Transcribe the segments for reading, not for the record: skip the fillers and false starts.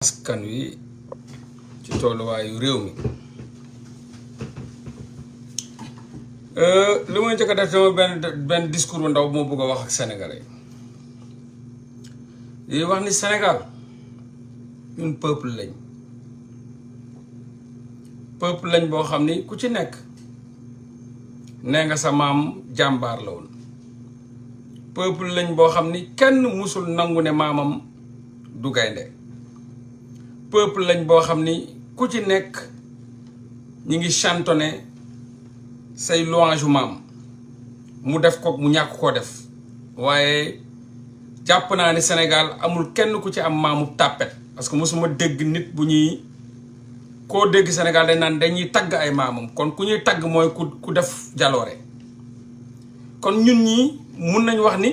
askan wi ci tolluwaayu réew mi li ma njëkk a def sama benn discours bu ndaw moo bëgg a wax ak sénégalais yi wax ni Sénégal ñun peuple lañ boo xam ni ku ci nekk nee nga sa maam jàmbaar la woon peuple lañ boo xam ni kenn musul nangu ne maamam du gaynde peuple lañ boo xam ni ku ci nekk ñi ngi chantonné say louange maam mu def ko mu ñàkk koo def waaye jàpp naa ni Sénégal amul kenn ku ci am maamu tàppet parce que mosuma dégg nit bu ñuy koo dégg Sénégal dañ naan dañuy tagg ay maamam kon ku ñuy tagg mooy ku def jaloore kon ñun ñi mun nañ wax ni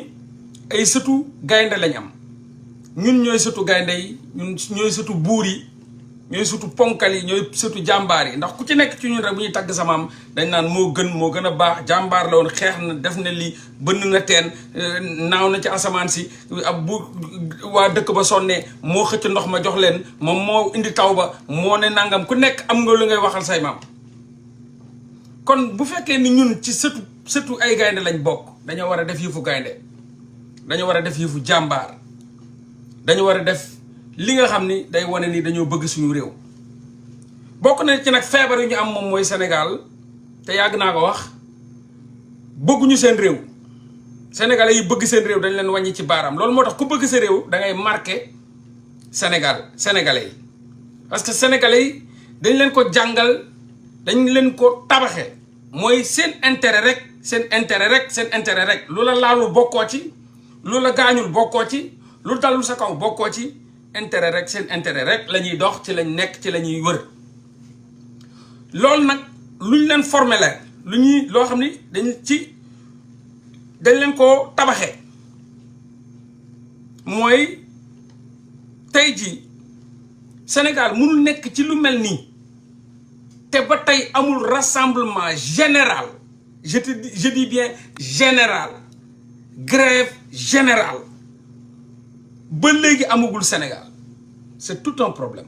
ay sëtu gaynde lañ am ñun ñooy sëtu gaynde yi ñun ñooy sëtu buur yi ñooy sëtu ponkal yi ñooy sëtu jàmbaar yi ndax ku ci nekk ci ñun rek bu ñuy tagg sa maam dañ naan moo gën a baax jàmbaar la woon xeex na def na lii bënn na teen naaw na ci asamaan si ab bu waa dëkk ba sonnee moo xëcc ndox ma jox leen moom moo indi taw ba moo ne nangam ku nekk am nga lu ngay waxal say maam kon bu fekkee ni ñun ci sëtu ay gaynde lañ bokk dañoo war a def yëfu gaynde dañoo war a def yëfu jàmbaar dañu war a def li nga xam ni day wane ni dañoo bëgg suñu réew bokk na ci nag feebar yu ñu am moom mooy Sénégal te yàgg naa ko wax bëgguñu seen réew sénégalais yi bëgg seen réew dañ leen wàññi ci baaraam loolu moo tax ku bëgg sa réew da ngay marqué sénégalais yi parce que sénégalais yi dañ leen ko jàngal dañ leen ko tabaxe mooy seen intérêt rek lu la laalul bokkoo ci lu la gaañul bokkoo ci lu dalul sa kaw bokkoo ci seen intérêt rek la ñuy dox ci lañ nekk ci la ñuy wër loolu nag luñ leen formé la loo xam ni dañ leen ko tabaxee mooy tey jii Sénégal mënul nekk ci lu mel nii te ba tey amul rassemblement général je dis bien général grève générale ba léegi amagul Sénégal c'est tout un problème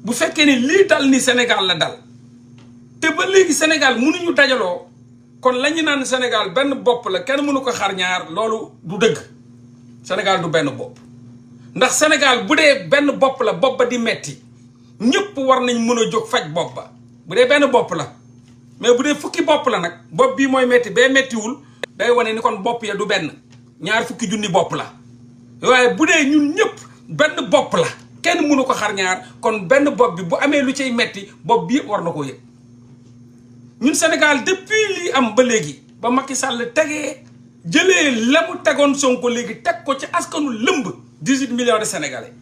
bu fekkee ni lii dal ni Sénégal la dal te ba léegi Sénégal mënuñu dajaloo kon la ñu naan Sénégal benn bopp la kenn mënu ko xar ñaar loolu du dëgg Sénégal du benn bopp ndax Sénégal bu dee benn bopp la bopp ba di metti ñëpp war nañ mën a jóg faj bopp ba bu dee benn bopp la mais bu dee fukki bopp la nag bopp bii mooy metti bee mettiwul day wane ni kon bopp ya du benn ñaar fukki junni bopp la waaye bu dee ñun ñëpp benn bopp la kenn mënu ko xar ñaar kon benn bopp bi bu amee lu cay metti bopp bi yëpp war na koo yëg ñun Sénégal depuis lii am ba léegi ba Macky Sall tegee jëlee la mu tegoon Sonko léegi teg ko ci askanu lëmb 18 millions de sénégalais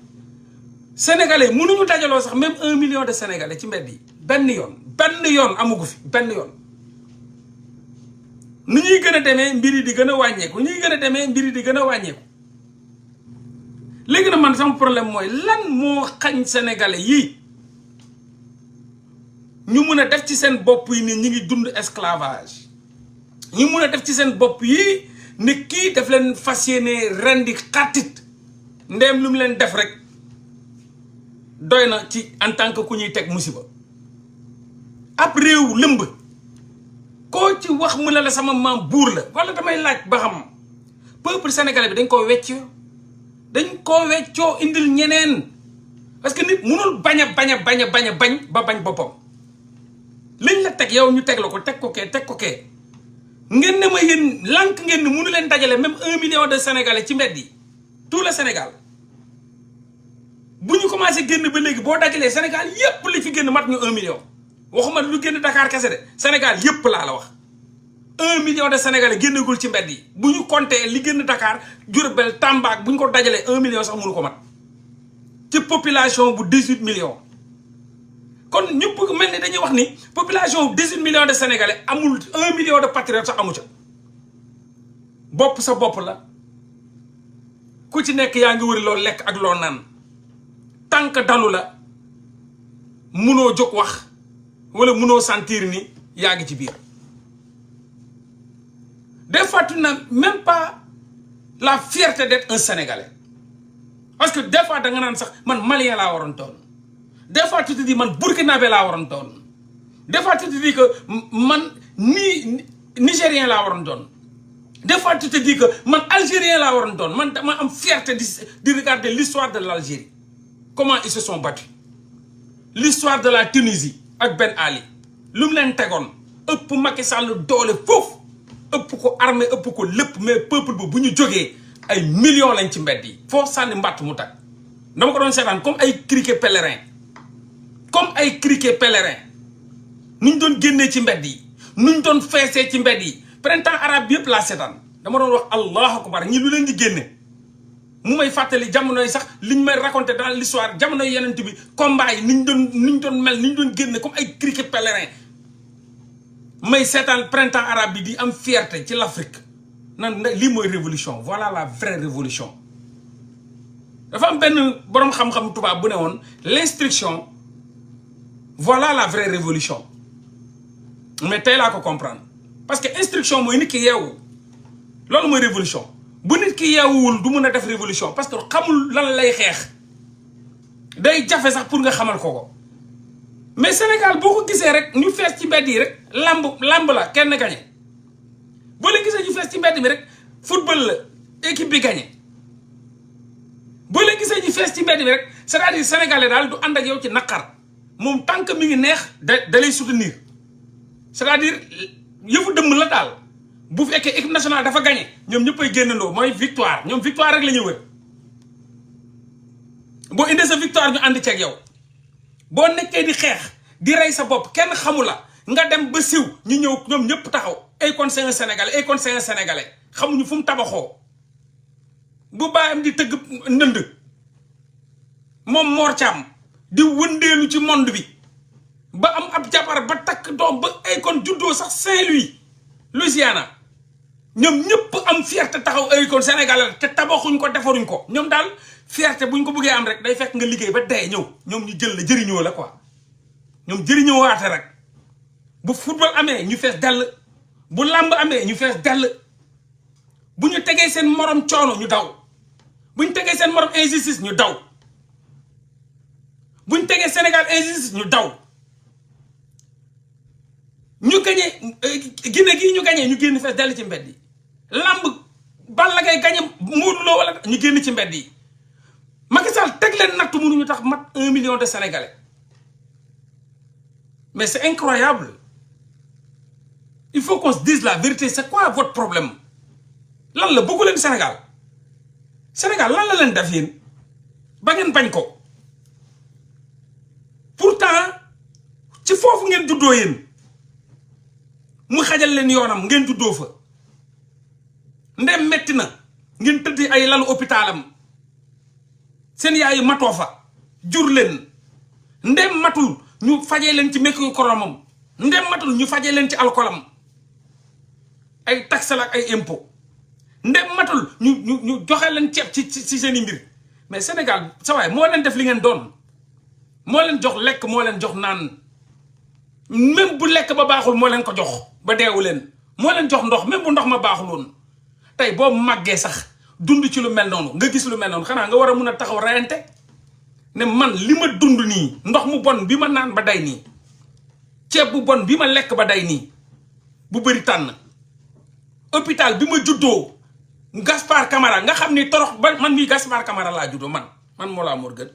mënuñu dajaloo sax même 1 million de sénégalais ci mbedd yi benn yoon amugu fi benn yoon nu ñuy gën a demee mbir yi di gën a wàññeeku léegi na man sama problème mooy lan moo xañ sénégalais yii ñu mun a def ci seen bopp yi ni ñi ngi dund esclavage ñu mun a def ci seen bopp yi ne kii daf leen fas yéene rendi xattit ndeem lu mu leen def rek doy na ci en tant que ku ñuy teg musiba ab réew lëmb koo ci wax mu ne la sama maam buur la wala damay laaj ba xam peuple sénégalais bi dañ koo weccoo indil ñeneen parce que nit munul bañ ba bañ boppam liñ la teg yow ñu teg la ko teg ko kee ngeen ne ma yéen lànk ngeen ni munu leen dajale même 1 million de sénégalais ci mbedd yi tout le Sénégal bu ñu commencé génn ba léegi boo dajalee Sénégal yépp li fi génn mat ñu 1 million waxuma lu génn Dakar kese de Sénégal yépp laa la wax 1 million de sénégalais génnagul ci mbedd yi bu ñu compter li génn Dakar Diourbel Tamba bu ñu ko dajalee 1 million sax mënu ko mat ci population bu 18 millions kon ñu bëgg mel ni dañuy wax ni population bu 18 millions de sénégalais amul 1 million de patriotes sax amu ca bopp sa bopp la ku ci nekk yaa ngi wëri loo lekk ak loo naan tànk dalu la munoo jóg wax wala munoo sentir ni yaa ngi ci biir des fois tu n'as même pas la fierté d'être un Sénégalais parce que des fois da nga naan sax man malien laa waroon doon des fois tu te dis man burkinabé laa waroon doon des fois tu te dis que man nigérien laa waroon doon des fois tu te dis que man algérien laa waroon doon man dama am fierté de regarder l'histoire de l'Algérie comment ils se sont battus l'histoire de la Tunisie ak Ben Ali lu mu leen tegoon ëpp Macky Sall doole foofu ëpp ko armée ëpp ko lépp mais peuple bu ñu jógee ay millions lañ ci mbedd yi foo sànni mbatt mu tag dama ko doon seetaan comme ay criquet pèlerin nu ñu doon génnee ci mbedd yi nu ñu doon feesee ci mbedd yi printemps arabe bi yëpp laa seetaan dama doon wax allahu akbar ñi lu leen di génne mu may fàttali jamono yi sax liñ may raconté dans l'histoire jamono yi yenent bi combat yi ni ñu doon mel ni ñu doon génne comme ay criquet pèlerin may seetaan printemps arabe bi di am fierté ci l'Afrique nan lii mooy révolution voilà la vraie révolution dafa am benn boroom xam-xam tubaab bu ne woon l'instruction voilà la vraie révolution mais tey laa ko comprendre parce que instruction mooy nit ki yeewu loolu mooy révolution bu nit ki yeewuwul du mun a def révolution parce que xamul lan lay xeex day jafe sax pour nga xamal ko mais Sénégal boo ko gisee rek ñu fees ci mbedd yi rek lamb la kenn gañe boo leen gisee ñu fees ci mbedd mi rek football la équipe bi gagné boo leen gisee ñu fees ci mbedd mi rek c'est-à-dire sénégalais daal du ànd ak yow ci naqar moom tant que mi ngi neex da lay soutenir c'est-à-dire yëfu dëmm la daal bu fekkee équipe nationale dafa gagné ñoom ñëppay génnandoo mooy victoire ñoom victoire rek la ñuy wër boo indee sa victoire ñu ànd ceeg yow boo nekkee di xeex di rey sa bopp kenn xamu la nga dem ba siw ñu ñëw ñoom ñëpp taxaw ay conseillers sénégalais ay conseillers sénégalais xamuñu fu mu tabaxoo bu bàyyam di tëgg ndënd moom Mor Thiam di wëndeelu ci monde bi ba am ab jabar ba takk doom ba ay kon juddoo sax Saint-Louis Louisiana ñoom ñëpp am fierté taxaw ay kon sénégalais te tabaxuñ ko defaruñ ko ñoom daal fierté buñ ko bëggee am rek day fekk nga liggéey ba dee ñëw ñoom ñu jël la jëriñoo la quoi ñoom jëriñoo waate rek bu football amee ñu fees dell bu làmb amee ñu fees dell bu ñu tegee seen morom coono ñu daw bu ñu tegee seen morom injustice ñu daw bu ñu tegee Sénégal injustice ñu daw ñu gañee Guinée gii ñu gañee ñu génn fees dell ci mbedd yi làmb Balla Gaye gañe Modou Lo wala ñu génn ci mbedd yi Macky Sall teg leen nattu mënuñu tax mat 1 million de Sénégalais mais c'est incroyable il faut qu'on se dise la vérité c'est quoi votre problème lan la bëggu leen Sénégal lan la leen def yéen ba ngeen bañ ko pourtant ci foofu ngeen juddoo yéen mu xajal leen yoonam ngeen juddoo fa ndem metti na ngeen tëdd ay lalu hôpitalam seen yaayu matoo fa jur leen ndem matul ñu fajee leen ci mercurochromam ndem matul ñu fajee leen ci alcoolam ay taxe la ak ay impôt ndem matul ñu joxe leen ceeb ci seen i mbir mais Sénégal sa waay moo leen def li ngeen doon moo leen jox lekk moo leen jox naan même bu lekk ba baaxul moo leen ko jox ba deewu leen moo leen jox ndox même bu ndox ma baaxul woon tey boo màggee sax dund ci lu mel noonu nga gis lu mel noonu xanaa nga war a mun a taxaw reyante ne man li ma dund nii ndox mu bon bi ma naan ba day nii ceeb bu bon bi ma lekk ba day nii bu bëri tànn hôpital bi ma juddoo Gaspard Camara nga xam ni torox ba man mii Gaspard Camara laa juddoo man Mollah Morgun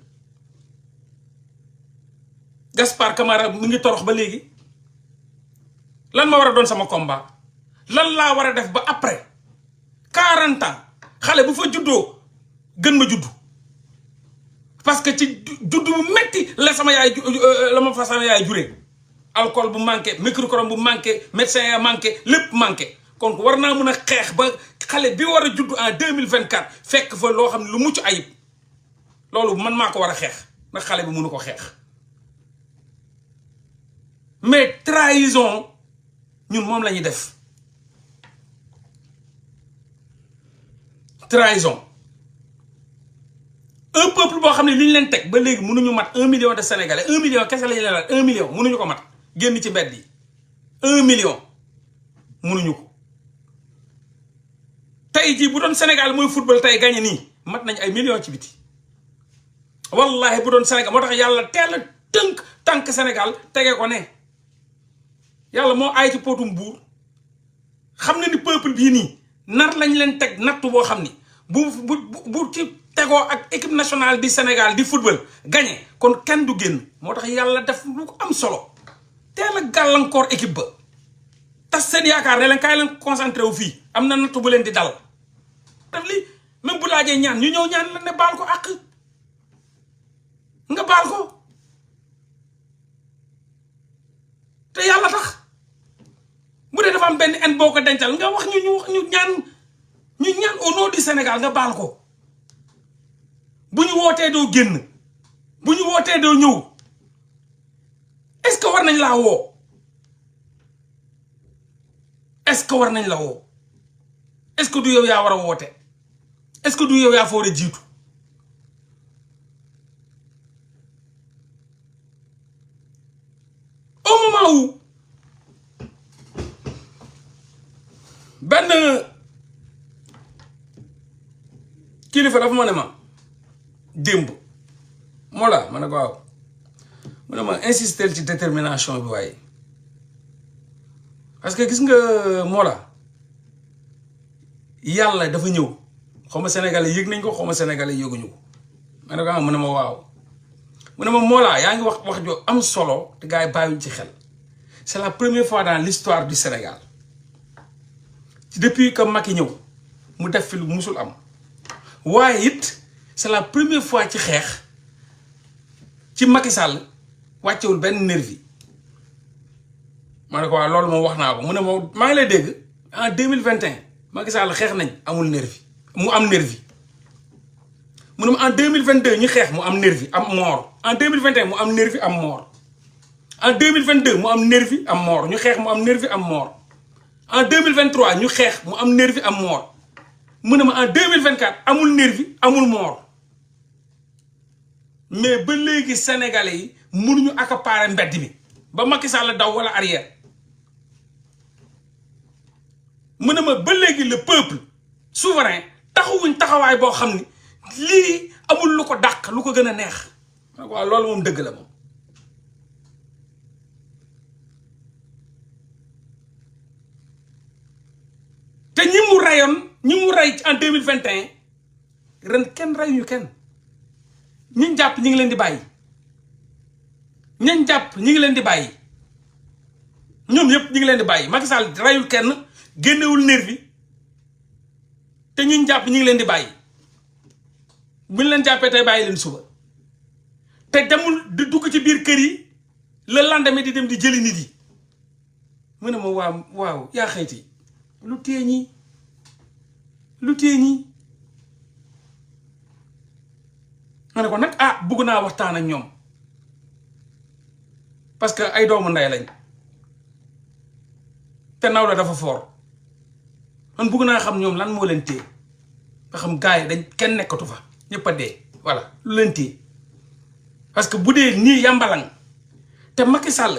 Gaspard Camara mu ngi torox ba léegi lan ma war a doon sama combat lan laa war a def ba après 40 ans xale bu fa juddoo gën ma juddu parce que ci juddu bu metti la sama yaay juree alcool bu manqué microchrome bu manqué médecin ya manqué lépp manqué kon war naa mun a xeex ba xale bi war a juddu en 2024 fekk fa loo xam ne lu mucc ayib loolu man maa ko war a xeex ndax xale bi mënu ko xeex mais trahison ñun moom la ñuy def trahison un peuple boo xam ne li ñu leen teg ba léegi mënuñu mat 1 million de sénégalais 1 million kese la ñu leen laaj 1 million mënuñu ko mat génn ci mbedd yi 1 million mënuñu ko tey jii bu doon Sénégal mooy football tey gagné nii mat nañ ay millions ci biti wallahi bu doon Sénégal moo tax yàlla teel a tànk Sénégal tege ko ne yàlla moo aay ci potum buur xam na ni peuple bii nii nar lañ leen teg nattu boo xam ni bu ci tegoo ak équipe nationale du Sénégal di football gagné kon kenn du génn moo tax yàlla def lu ko am solo teel a gàllankoor équipe ba tas seen yaakaar ne leen kaay leen concentré wu fii am na nattu bu leen di dal daf li même bu laajee ñaan ñu ñëw ñaan la ne baal ko àq nga baal ko te yàlla tax bu dee dafa am benn en boo ko dencal nga wax ñu ñaan au nom du Sénégal nga baal ko bu ñu wootee doo génn bu ñu wootee doo ñëw est-ce que war nañ laa woo est-ce que war nañ la woo est-ce que du yow yaa war a woote est-ce que du yow yaa fa war a jiitu au moment où benn kilifa dafa ma ne ma démb moo la ma ne ko waaw mu ne ma insister ci détermination bi waaye parce que gis nga moo la yàlla dafa ñëw xaw ma sénégalais yëg nañ ko xaw ma sénégalais yëguñu ko ma ne ko mu ne ma waaw mu ne ma moo la yaa ngi wax jo am solo te gars yi bàyyiwuñ ci xel c'est la première fois dans l'histoire du Sénégal depuis que Macky ñëw mu def fi lu musul am waaye it c'est la première fois ci xeex ci Macky Sall wàccewul benn nervi ma ne ko waaw loolu moom wax naa ko mu ne moom maa ngi lay dégg en 2021 Macky Sall xeex nañ amul nervi mu am nervi mu ne ma en 2022 ñu xeex mu am nervi am mort en 2021 mu am nervi am mort en 2022 mu am nervi am mort ñu xeex mu am nervi am mort en 2023 ñu xeex mu am nervi am mort mu ne ma en 2024 amul nervi amul mort mais ba léegi sénégalais yi mënuñu accaparer mbedd mi ba Macky Sall daw wala arrière mu ne ma ba léegi le peuple souverain taxawuñ taxawaay boo xam ni lii amul lu ko dàq lu ko gën a neex waaw loolu moom dëgg la moom te ñi mu rayoon ñi mu rey en 2021 ren kenn reyuñu kenn ñi jàpp ñi ngi leen di bàyyi ñañ jàpp ñi ngi leen di bàyyi ñoom yëpp ñi ngi leen di bàyyi Macky Sall reyul kenn génnewul nervi te ñi jàpp ñi ngi leen di bàyyi buñ leen jàppee tey bàyyi leen suba te demul di dugg ci biir kër yi le lendemain di dem di jëli nit yi mu ne ma waaw yaa xëyti lu téye ñii ma ne ko nag bugg naa waxtaan ak ñoom parce que ay doomu ndey lañ te naw la dafa foor man bugg naa xam ñoom lan moo leen téye nga xam gars yi dañ kenn nekkatu fa ñëpp a dee voilà lu leen téye parce que bu dee nii yàmbalang te Macky Sall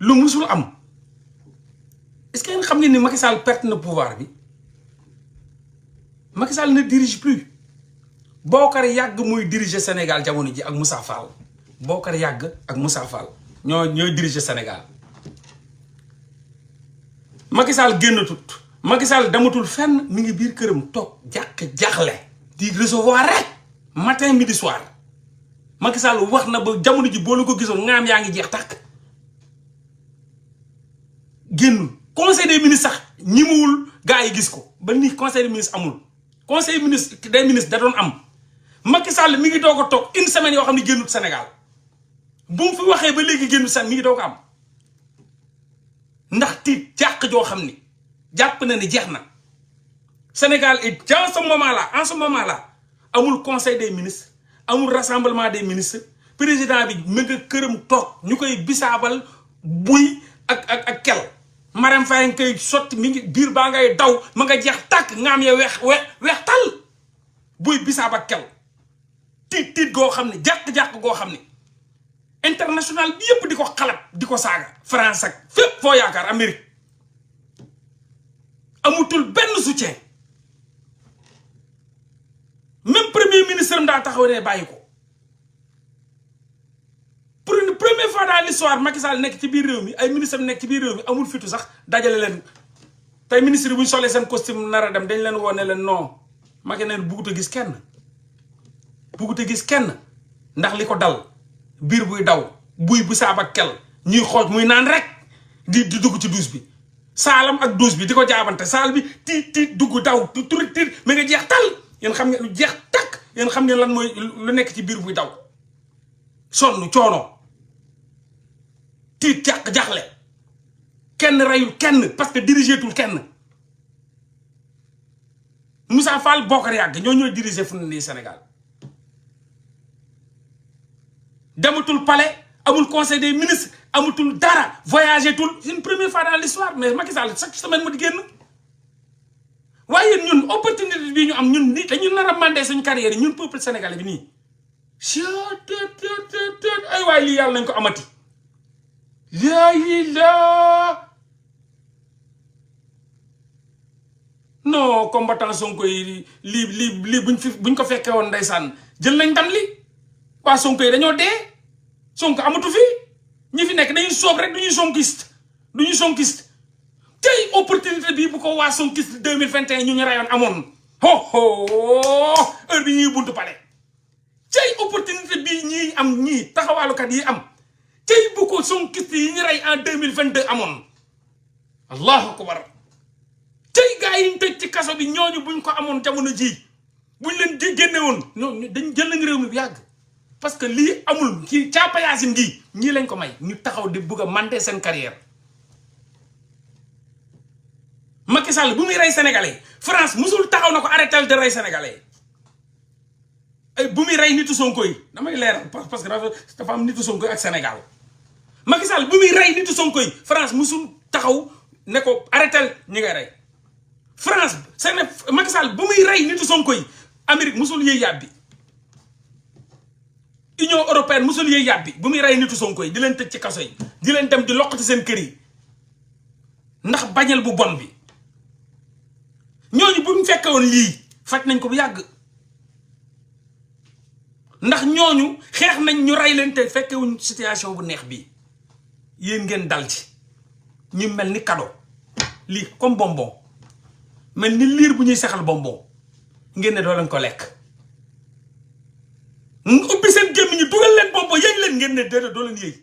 lu musul am est-ce que yéen xam ngeen ni Macky Sall perte na pouvoir bi Macky Sall ne dirige plus Bokar Yàgg muy diriger Sénégal jamono ji ak Moussa Fall Bokar Yàgg ak Moussa Fall ñooy diriger Sénégal Macky Sall génnatut Macky Sall damatul fenn mi ngi biir këram toog jaaxle di recevoir rek matin midi soir Macky Sall wax na ba jamono ji boo la ko gisoon ngaam yaa ngi jeex tàkk génnul conseil des ministres sax ñimuwul gaa yi gis ko ba ni conseil des ministres amul conseil des ministres da doon am Macky Sall mi ngi doog a toog une semaine yoo xam ne génnut Sénégal bu mu fi waxee ba léegi génnut Sénégal mi ngi doog a am ndax tiit jàq joo xam ni jàpp na ni jeex na Sénégal et en ce moment là amul conseil des ministres amul rassemblement des ministres président bi mu nga këram toog ñu koy bisaabal buy ak kel Marème Faye nga koy sotti mi ngi biir baa ngay daw ma nga jeex tàkk nga am ya weex tal buy bisaab ak kel tiit goo xam ne jàq goo xam ne international bi yëpp di ko xalab di ko saaga France ak fépp foo yaakaar Amérique amutul benn soutien même premier premier ministre am daa taxaw ne bàyyi ko pour une première fois dans l'histoire Macky Sall nekk ci biir réew mi ay ministre am nekk ci biir réew mi amul fitu sax dajale leen tey ministre yi bu ñu solee seen costume nar a dem dañ leen woo ne leen non Macky neen buggut a gis kenn ndax li ko dal biir buy daw buy bu saab ak kel ñuy xooj muy naan rek di dugg ci douche bi saalam ak douche bi di ko jaabante saal bi tiit dugg daw tiit mi nga jeex tal yéen xam ngeen lu jeex takk yéen xam ngeen lan mooy lu nekk ci biir buy daw sonn coono tiit jaxle kenn reyul kenn parce que dirigeetul kenn Moussa Fall Bokar Yàgg ñooy diriger fu ne nii Sénégal dematul palais amul conseil des ministres amatul dara voyagé tul c'est une première fois dans l'histoire mais Macky Sall chaque semaine ma di génn waaye ñun opportunité bi ñu am ñun ni dañu nar a mandé suñu carrière yi ñun peuple sénégalais bi nii ay waay lii yàlla nañ ko amati la non combattant Sonko yi lii buñ ko fekkee woon ndeysaan jël nañ ndam li waa Sonko yi dañoo dee Sonko amatu fi ñi fi nekk dañuy soob rek duñuy sonkiste tey opportunité bi bu ko waa sonkiste 2021 ñu rayoon amoon heure bi ñuy buntu pale tey opportunité bi ñii am ñii taxawaalukat yi am tey bu ko sonkiste yi ñu rey en 2022 amoon allahu akbar tey gars yi ñu tëj ci kaso bi ñooñu buñ ko amoon jamono ji buñ leen génne woon ñooñu dañ jël nañ réew mi bu yàgg parce que lii amul ci caapayaasin gii ñii lañ ko may ñu taxaw di bugg a mandé seen carrière Macky Sall bu muy rey sénégalais France musul taxaw na ko arrêté de rey sénégalais ay bu muy rey nitu Sonko yi damay leeral parce que dafa am nitu Sonko yi ak Sénégal Macky Sall bu muy rey nitu Sonko yi France musul taxaw ne ko arrêté ñi ngay rey France Macky Sall bu muy rey nitu Sonko yi Amérique musul yëy yàbbi Union européenne musul yëy yàbbi bu muy rey nitu Sonko yi di leen tëj ci kaso yi di leen dem di loqati seen kër yi ndax bañal bu bon bi ñooñu bu mu fekke woon lii faj nañ ko bu yàgg ndax ñooñu xeex nañ ñu rey leen te fekkewuñ situation bu neex bii yéen ngeen dal ci ñu mel ni cadeau lii comme bonbon mel ni liir bu ñuy sexal bonbon ngeen ne doo leen ko lekk ubbi seen gémmiñ ñu dugal leen bonbon yëy leen ngeen ne déedéet doo leen yëy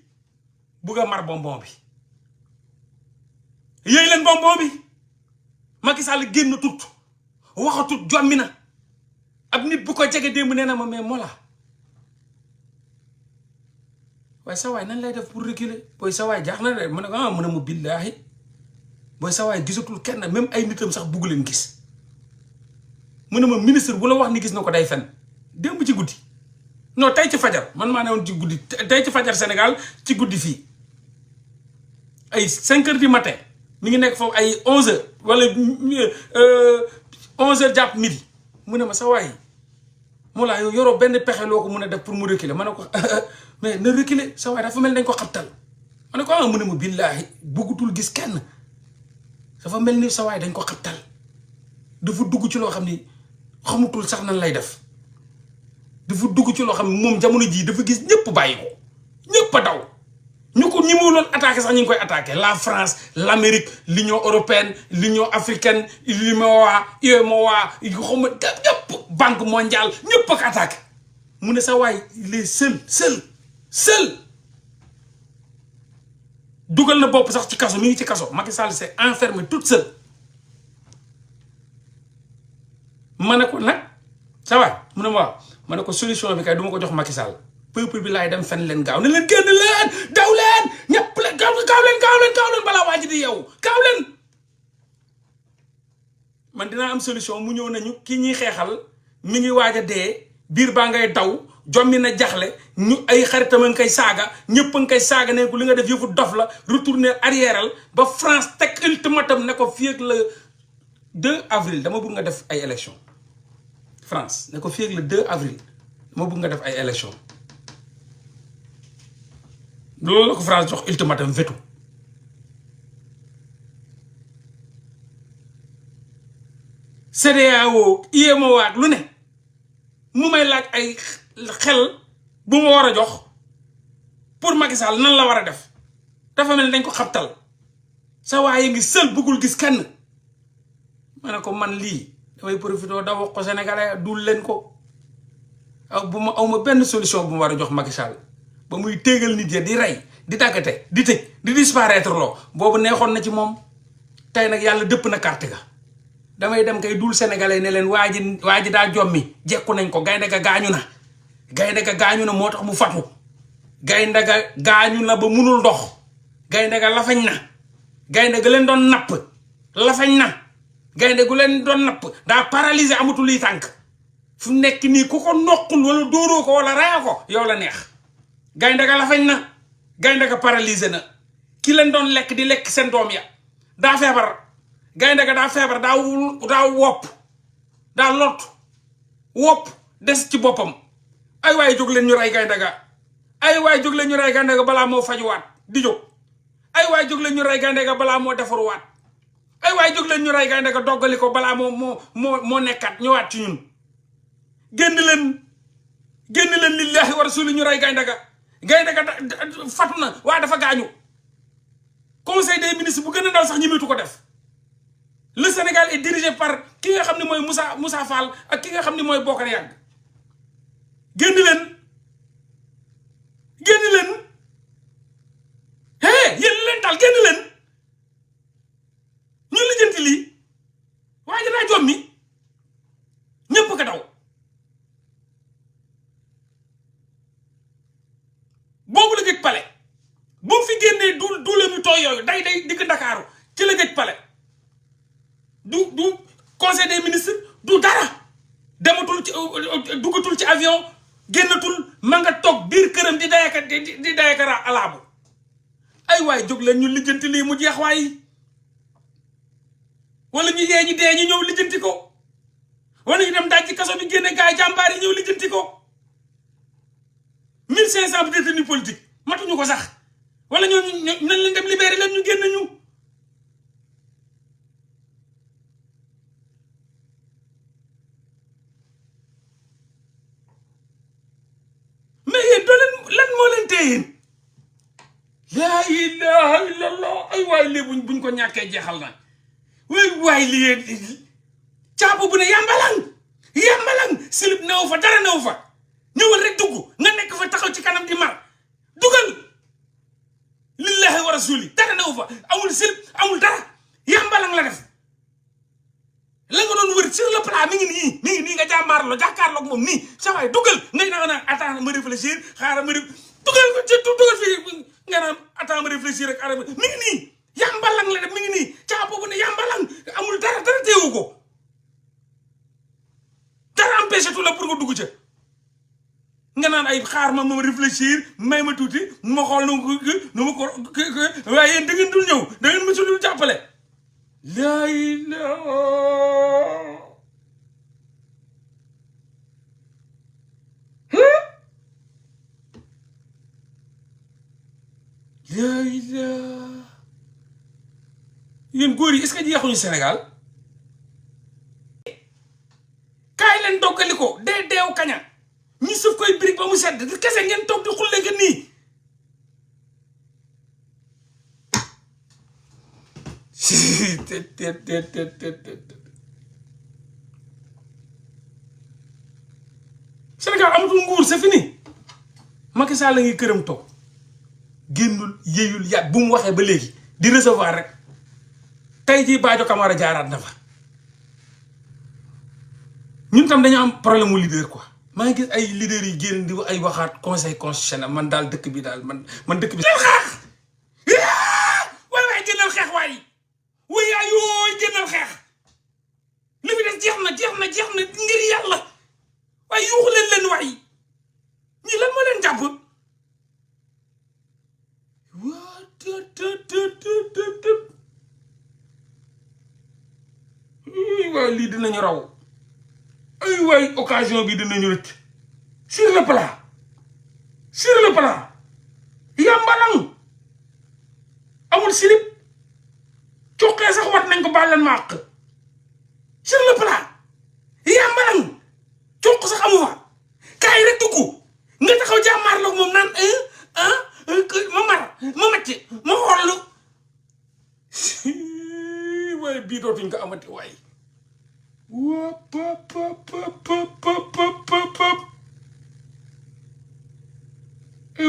bugg a mar bonbon bi yëy leen bonbon bi Macky Sall génn tut waxatut jommi na ab nit bu ko jege démb nee na ma mais mola waaye sa waay nan lay def pour reculer booy sa waay jaax na de mu ne ko mu ne mu billaahi booy sa waay gisatul kenn même ay nitam sax bugg leen gis mu ne ma ministre bu la wax ni gis na ko day fen démb ci guddi non tey ci fajar man maa ne woon ci guddi tey ci fajar Sénégal ci guddi fii ay 5 heures du matin mi ngi nekk foofu ay 11 heures wala 11 heures jàpp midi mu ne ma sa waay moo laa yow yoroo benn pexe loo ko mun a def pour mu reculer ma ne ko mais na reculer sa waay dafa mel dañ ko xabtal ma ne ko mu ne ma billaahi bëggutul gis kenn dafa mel ni sa waay dañ ko xabtal dafa dugg ci loo xam ni xamutul sax nan lay def dafa dugg ci loo xam ne moom jamono jii dafa gis ñëpp bàyyi ko ñëpp a daw ñu ko ñi mu doon attaqué sax ñu ngi koy attaqué la France l'Amérique l'Union européenne l'Union africaine UEMOA xawma ñëpp banque mondiale ñëpp ak attaqué mu ne sa waay il est seul dugal na bopp sax ci kaso mi ngi ci kaso Macky Sall s'est enfermé toute seule ma ne ko nag sa waay mu ne ma waaw ma ne ko solution bi kay du ma ko jox Macky Sall peuple bi laay dem fen leen gaaw ne leen génn leen daw leen ñëpp leen gaaw leen balaa waa ji di yow gaaw leen man dinaa am solution mu ñëw nañu ki ñuy xeexal mi ngi waaj a dee biir baa ngay daw jommi na jaxle ñu ay xaritam a ngi koy saaga ñëpp a ngi koy saaga ne ko li nga def yëfu dof la retourner arrièreal ba France teg ultimatum ne ko fii ak le 2 avril dama bëgg nga def ay élection France ne ko fii ak le 2 avril dama bëgg nga def ay élection loolu la ko France jox ultimatum veto CEDEAO UEMOA lu ne mu may laaj ay xel bu ma war a jox pour Macky Sall nan la war a def dafa mel ni dañ ko xabtal sa waaye ngi sël bëggul gis kenn ma ne ko man lii damay profité da wax ko sénégalais dul leen ko aw ma benn solution bu ma war a jox Macky Sall ba muy téegal nit ya di rey di tàggate di tëj di disparaître loo boobu neexoon na ci moom tey nag yàlla dëpp na carte ga damay dem kay dul sénégalais ne leen waa ji daa jommi jekku nañ ko gaynde ga gaañu na moo tax mu fatu gaynde ga gaañu na ba munul dox gaynde ga lafañ na gaynde ga leen doon napp lafañ na gaynde gu leen doon napp daa paralysé amatul yi tànk fu nekk nii ku ko noqul wala dóoroo ko wala raya ko yow la neex gaynde ga lafañ na gaynde ga paralysé na ki leen doon lekk di lekk seen doom ya daa feebar gaynde ga daa feebar daa wopp daa lot wopp des ci boppam ay waaye jóg leen ñu rey gaynde ga ay waaye jóg leen ñu rey gaynde ga balaa moo fajuwaat di jóg ay waaye jóg leen ñu rey gaynde ga balaa moo defaruwaat ay waaye jóg leen ñu rey gaynde ga doggali ko balaa moo nekkaat ñëwaat ci ñun génn leen lillahi wa rasuli ñu rey gaynde ga fatu na waa dafa gaañu conseil des ministres bu gën a ndaw sax ñimitu ko def le Sénégal est dirigé par ki nga xam ne mooy Moussa Fall ak ki nga xam ne mooy Bokar Yàgg génn leen yéen leen daal génn leen ñu lijjanti lii waaye danaa jommi ñëpp ko daw boobu la gëj pale bu mu fi génnee duule mu tooy yooyu day dikk Ndakaaru ci la gëj pale du conseil des ministres du dara dematul ci duggatul ci avion génnatul ma nga toog biir këram di dayaka alaabu ay waay jóg leen ñu lijjanti lii mu jeex waay wala ñu yee ñi dee ñu ñëw lijjanti ko wala ñu dem daaj ci kaso bi génne gaay jàmbaar yi ñëw lijjanti ko 1500 détenus politiques matuñu ko sax wala ñooñu nañ leen dem libéré leen ñu génn ñu mais yéen doo leen lan moo leen téye yéen laa ilaha illallah ay waay lii buñ ko ñàkkee jeexal na waay li yéen caabu bu ne yambalang silib newu fa dara newu fa ñëwal rek dugg nga nekk fa taxaw ci kanam di mar dugal lillahi wa rasuli dara newu fa amul silib amul dara yambalang la def la nga doon wër sur le plat mi ngi nii nga jàkkaarloog moom nii sa waay dugal ngay naan attends ma réfléchir xaaral ma dugal fii nga naan attends ma réfléchir rek arab mi ngi nii yambalang la def mi ngi nii caa boobu ne yambalang amul dara teewu ko dara empêché tu la pour nga dugg ca nga naan ay xaar ma réfléchir may ma tuuti ma xool nu ma ko waaye yéen da ngeen dul ñëw da ngeen ma su dul jàppale laa ilaaha laa ilaaha yéen góor yi est-ce que jeexuñu Sénégal kaay leen doggali ko deew kaña ñi suuf koy birig ba mu sedd kese ngeen toog di xulle nga nii Sénégal amatul nguur c'est fini Macky Sall la ngi këram toog génnul yéeyul yàgg bu mu waxee ba léegi di recevoir rek tey jii Badio Camara jaaraat na fa ñun tam dañu am problème mu leader quoi maa ngi gis ay leaders yi génn di ay waxaat conseil constitutionnel man daal dëkk bi daal man dëkk bi xeex waay génnal xeex waay waay yooy génnal xeex li fi des jeex na ngir yàlla waaye yuuxu leen waay ñi lan moo leen jàpp waaye lii dinañu raw ay waay occasion bi dinañu rëcc sur le plan yambalang amul silib cuqee sax wat nañ ko bàlleen ma àq sur le plan yambalang cuq sax amu fa dootuñ ko amati waay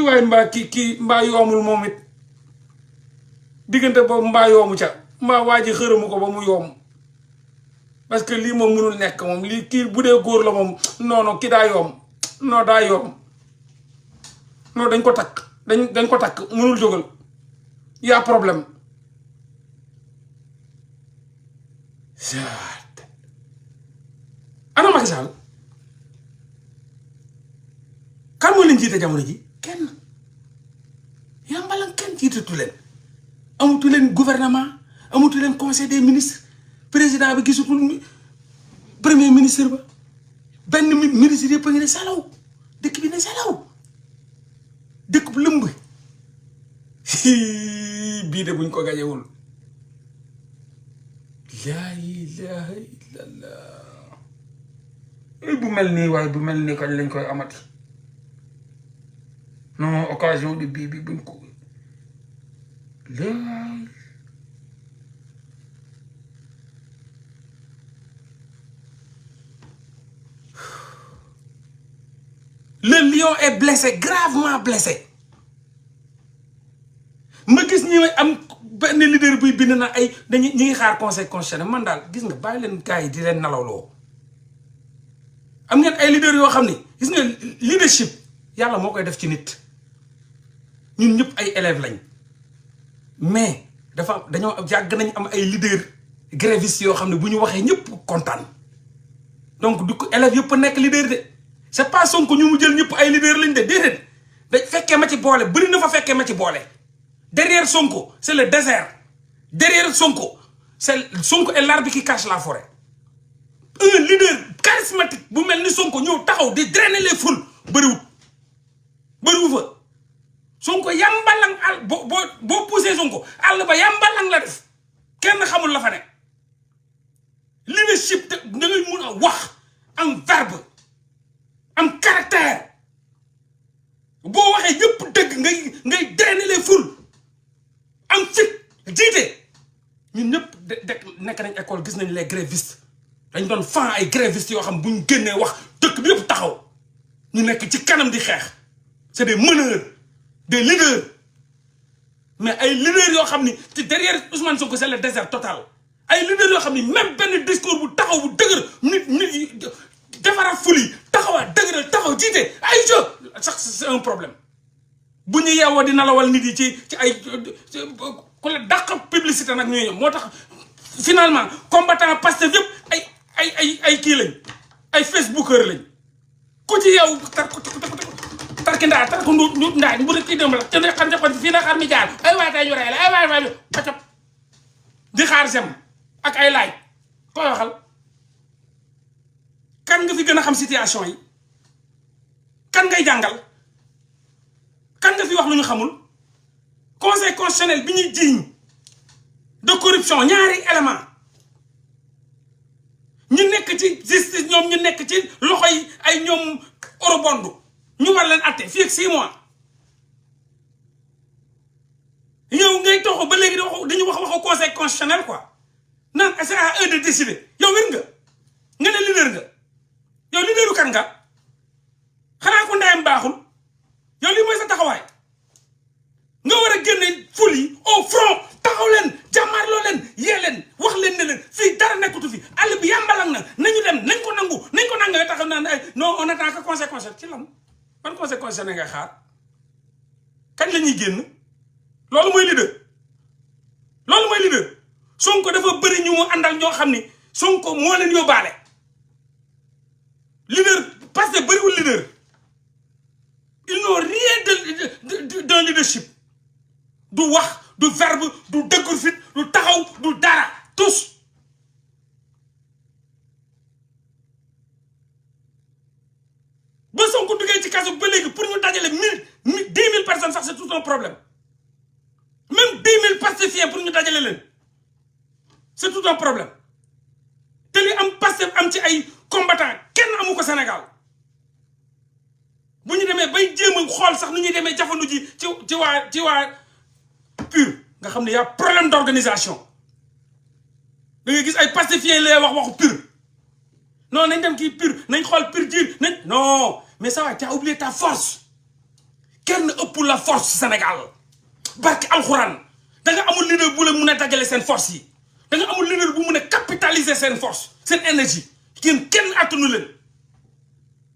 waay mbaa kii mbaa yoomul moom it diggante boobu mbaa yoomu ca mbaa waa ji xërëmu ko ba mu yoom parce que lii moom mënul nekk moom lii kii bu dee góor la moom non kii daa yoom non daa yoom non dañ ko takk dañ ko takk mënul jógal y'a problème ana Macky Sall kan moo leen jiite jamono ji kenn yàmbalan kenn jiitatu leen amatu leen gouvernement amatu leen conseil des ministres président bi gisutul premier ministre ba benn ministre yëpp a ngi ne salaw dëkk bi ne salaw dëkk bu lëmb bii de buñ ko gajewul laa ilaha illallah bu mel nii waaye bu mel nii kañ lañ koy amati non occasion de bii bi buñ ko le lion est blessé, gravement blessé. ma gis ñi am benn leader buy bind na ay dañuy ñi ngi xaar conseil constitutionnel man daal gis nga bàyyi leen gars yi di leen nalawloo am ngeen ay leader yoo xam ni gis nga leadership yàlla moo koy def ci nit ñun ñëpp ay élèves lañ mais dafa dañoo yàgg nañ am ay leader grévistes yoo xam ne bu ñu waxee ñëpp kontaan donc du ko élèves yëpp nekk leader de c'est pas Sonko ñu mu jël ñëpp ay leader lañ de déedéet da fekkee ma ci boole bëri na fa fekkee ma ci boole derrière Sonko c'est le désert derrière Sonko Sonko est l'arbre qui cache la forêt un leader charismatique bu mel ni Sonko ñëw taxaw di drainer les foules bëriwu fa Sonko yambalang àll boo poussé Sonko àll ba yambalang la def kenn xamul la fa ne leadership da ngay mun a wax am verbe am caractère boo waxee yëpp dëgg ngay drainer les foules am fit jiite ñun ñëpp de nekk nañ école gis nañ les grévistes dañ doon fan ay grévistes yoo xam bu ñu génnee wax dëkk bi yëpp taxaw ñu nekk ci kanam di xeex c'est des meneurs des leaders mais ay leaders yoo xam ni ci derrière Ousmane Sonko c'est le désert total ay leaders yoo xam ni même benn discours bu taxaw bu dëgër nit yi defaraat ful yi taxawaat dëgëral taxaw jiite ay jeu sax c'est un problème bu ñu yeewoo di nalawal nit yi ci ay ku la dàq publicité nag ñuy ñëw moo tax finalement combattant Pastef yëpp ay kii lañ ay facebookeur lañ ku ci yeewu tarki ndaa tarku ndu ndaa bu rek kii dem la te xam ne fii na xar mi jaar ay waay tay ñu rey la ay waay pacop di xaar sem ak ay laaj koy waxal kan nga fi gën a xam situation yi kan ngay jàngal kan nga fi wax lu ñu xamul conseil constitutionnel bi ñuy jiiñ de corruption ñaari élément ñu nekk ci justice ñoom ñu nekk ci loxo yi ay ñoom eurobond ñu war leen atte fii ak 6 mois yow ngay toxu ba léegi dañu waxu conseil constitutionnel quoi naan c'est à eux de décider yow wér nga ne leader nga yow leaderu kan nga xanaa ko ndayam baaxul yow lii mooy sa taxawaay nga war a génne ful yi au front taxaw leen jàmmaarloo leen yee leen wax leen ne leen fii dara nekkutu fi àll bi yàmbalang na nañu dem nañ ko nangu nga taxaw naan ay non on attend que conseil constitutionnel ci lan ban conseil constitutionnel nga xaar kañ la ñuy génn loolu mooy leader Sonko dafa bëri ñu mu àndal ñoo xam ni Sonko moo leen yóbbaale leader parce que bëriwul leader ils n'ont rien de leadership du wax du verbe du dëggur fit du taxaw du dara tous ba Sonko duggee ci kaso ba léegi pour ñu dajale 10 000 personnes sax c'est tout un problème même 10 000 pacifiens pour ñu dajale leen c'est tout un problème te li am Pastef am ci ay combattants kenn amu ko Sénégal bu ñu demee bay jéem a xool sax nu ñuy demee jafandu ji ci waa PUR nga xam ne y a problème d'organisation da ngay gis ay pacifiens lay wax waxu pur non nañ dem kii pur nañ xool pur dire nañ non mais ça va tu as oublié ta force kenn ëpp la force Sénégal barke alxuraan da nga amul leader bu la mun a dajale seen force yi da nga amul leader bu mun a capitaliser seen force seen énergie kenn attanu leen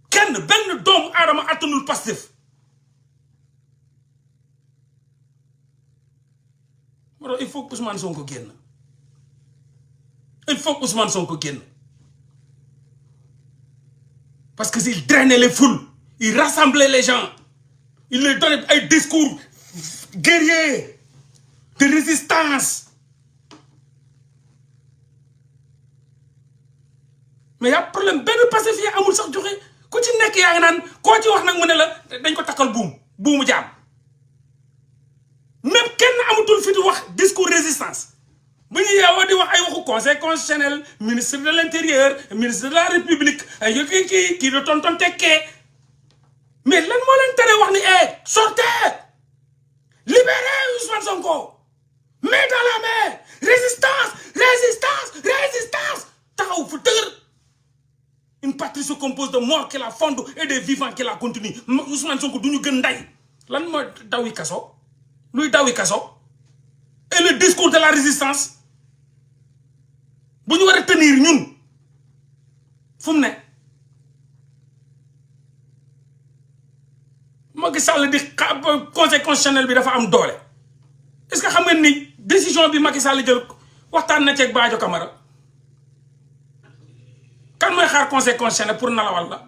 kenn benn doomu aadama attanul Pastef moo tax il faut que Ousmane Sonko génn il faut que Ousmane Sonko génn parce que il drainait les foules il rassemblait les gens il leur donnait ay discours guerriers de résistance mais y a problème benn pacifien amul sax joxe ku ci nekk yaa ngi naan koo ci wax nag mu ne la dañ ko takkal buumu jaam même kenn amatul fi di wax discours résistance bu ñu yeewoo di wax ay waxu conseil constitutionnel ministre de l'intérieur ministre de la république ay kii de tonton tekkee mais lan moo leen tere wax ni sortez libérez Ousmane Sonko main dans la main résistance taxaw fu dëgër une patrie se compose de morts qui la fondent et des vivants qui la continuent Ousmane Sonko du ñu gën nday lan mooy dawi kaso luy dawi kaso et le discours de la résistance bu ñu war a tenir ñun fu mu ne Macky Sall di conseil constitutionnel bi dafa am doole est-ce que xam ngeen ni décision bi Macky Sall jël waxtaan na ceeg Badio Camara kan mooy xaar conseil constitutionnel pour nalawal la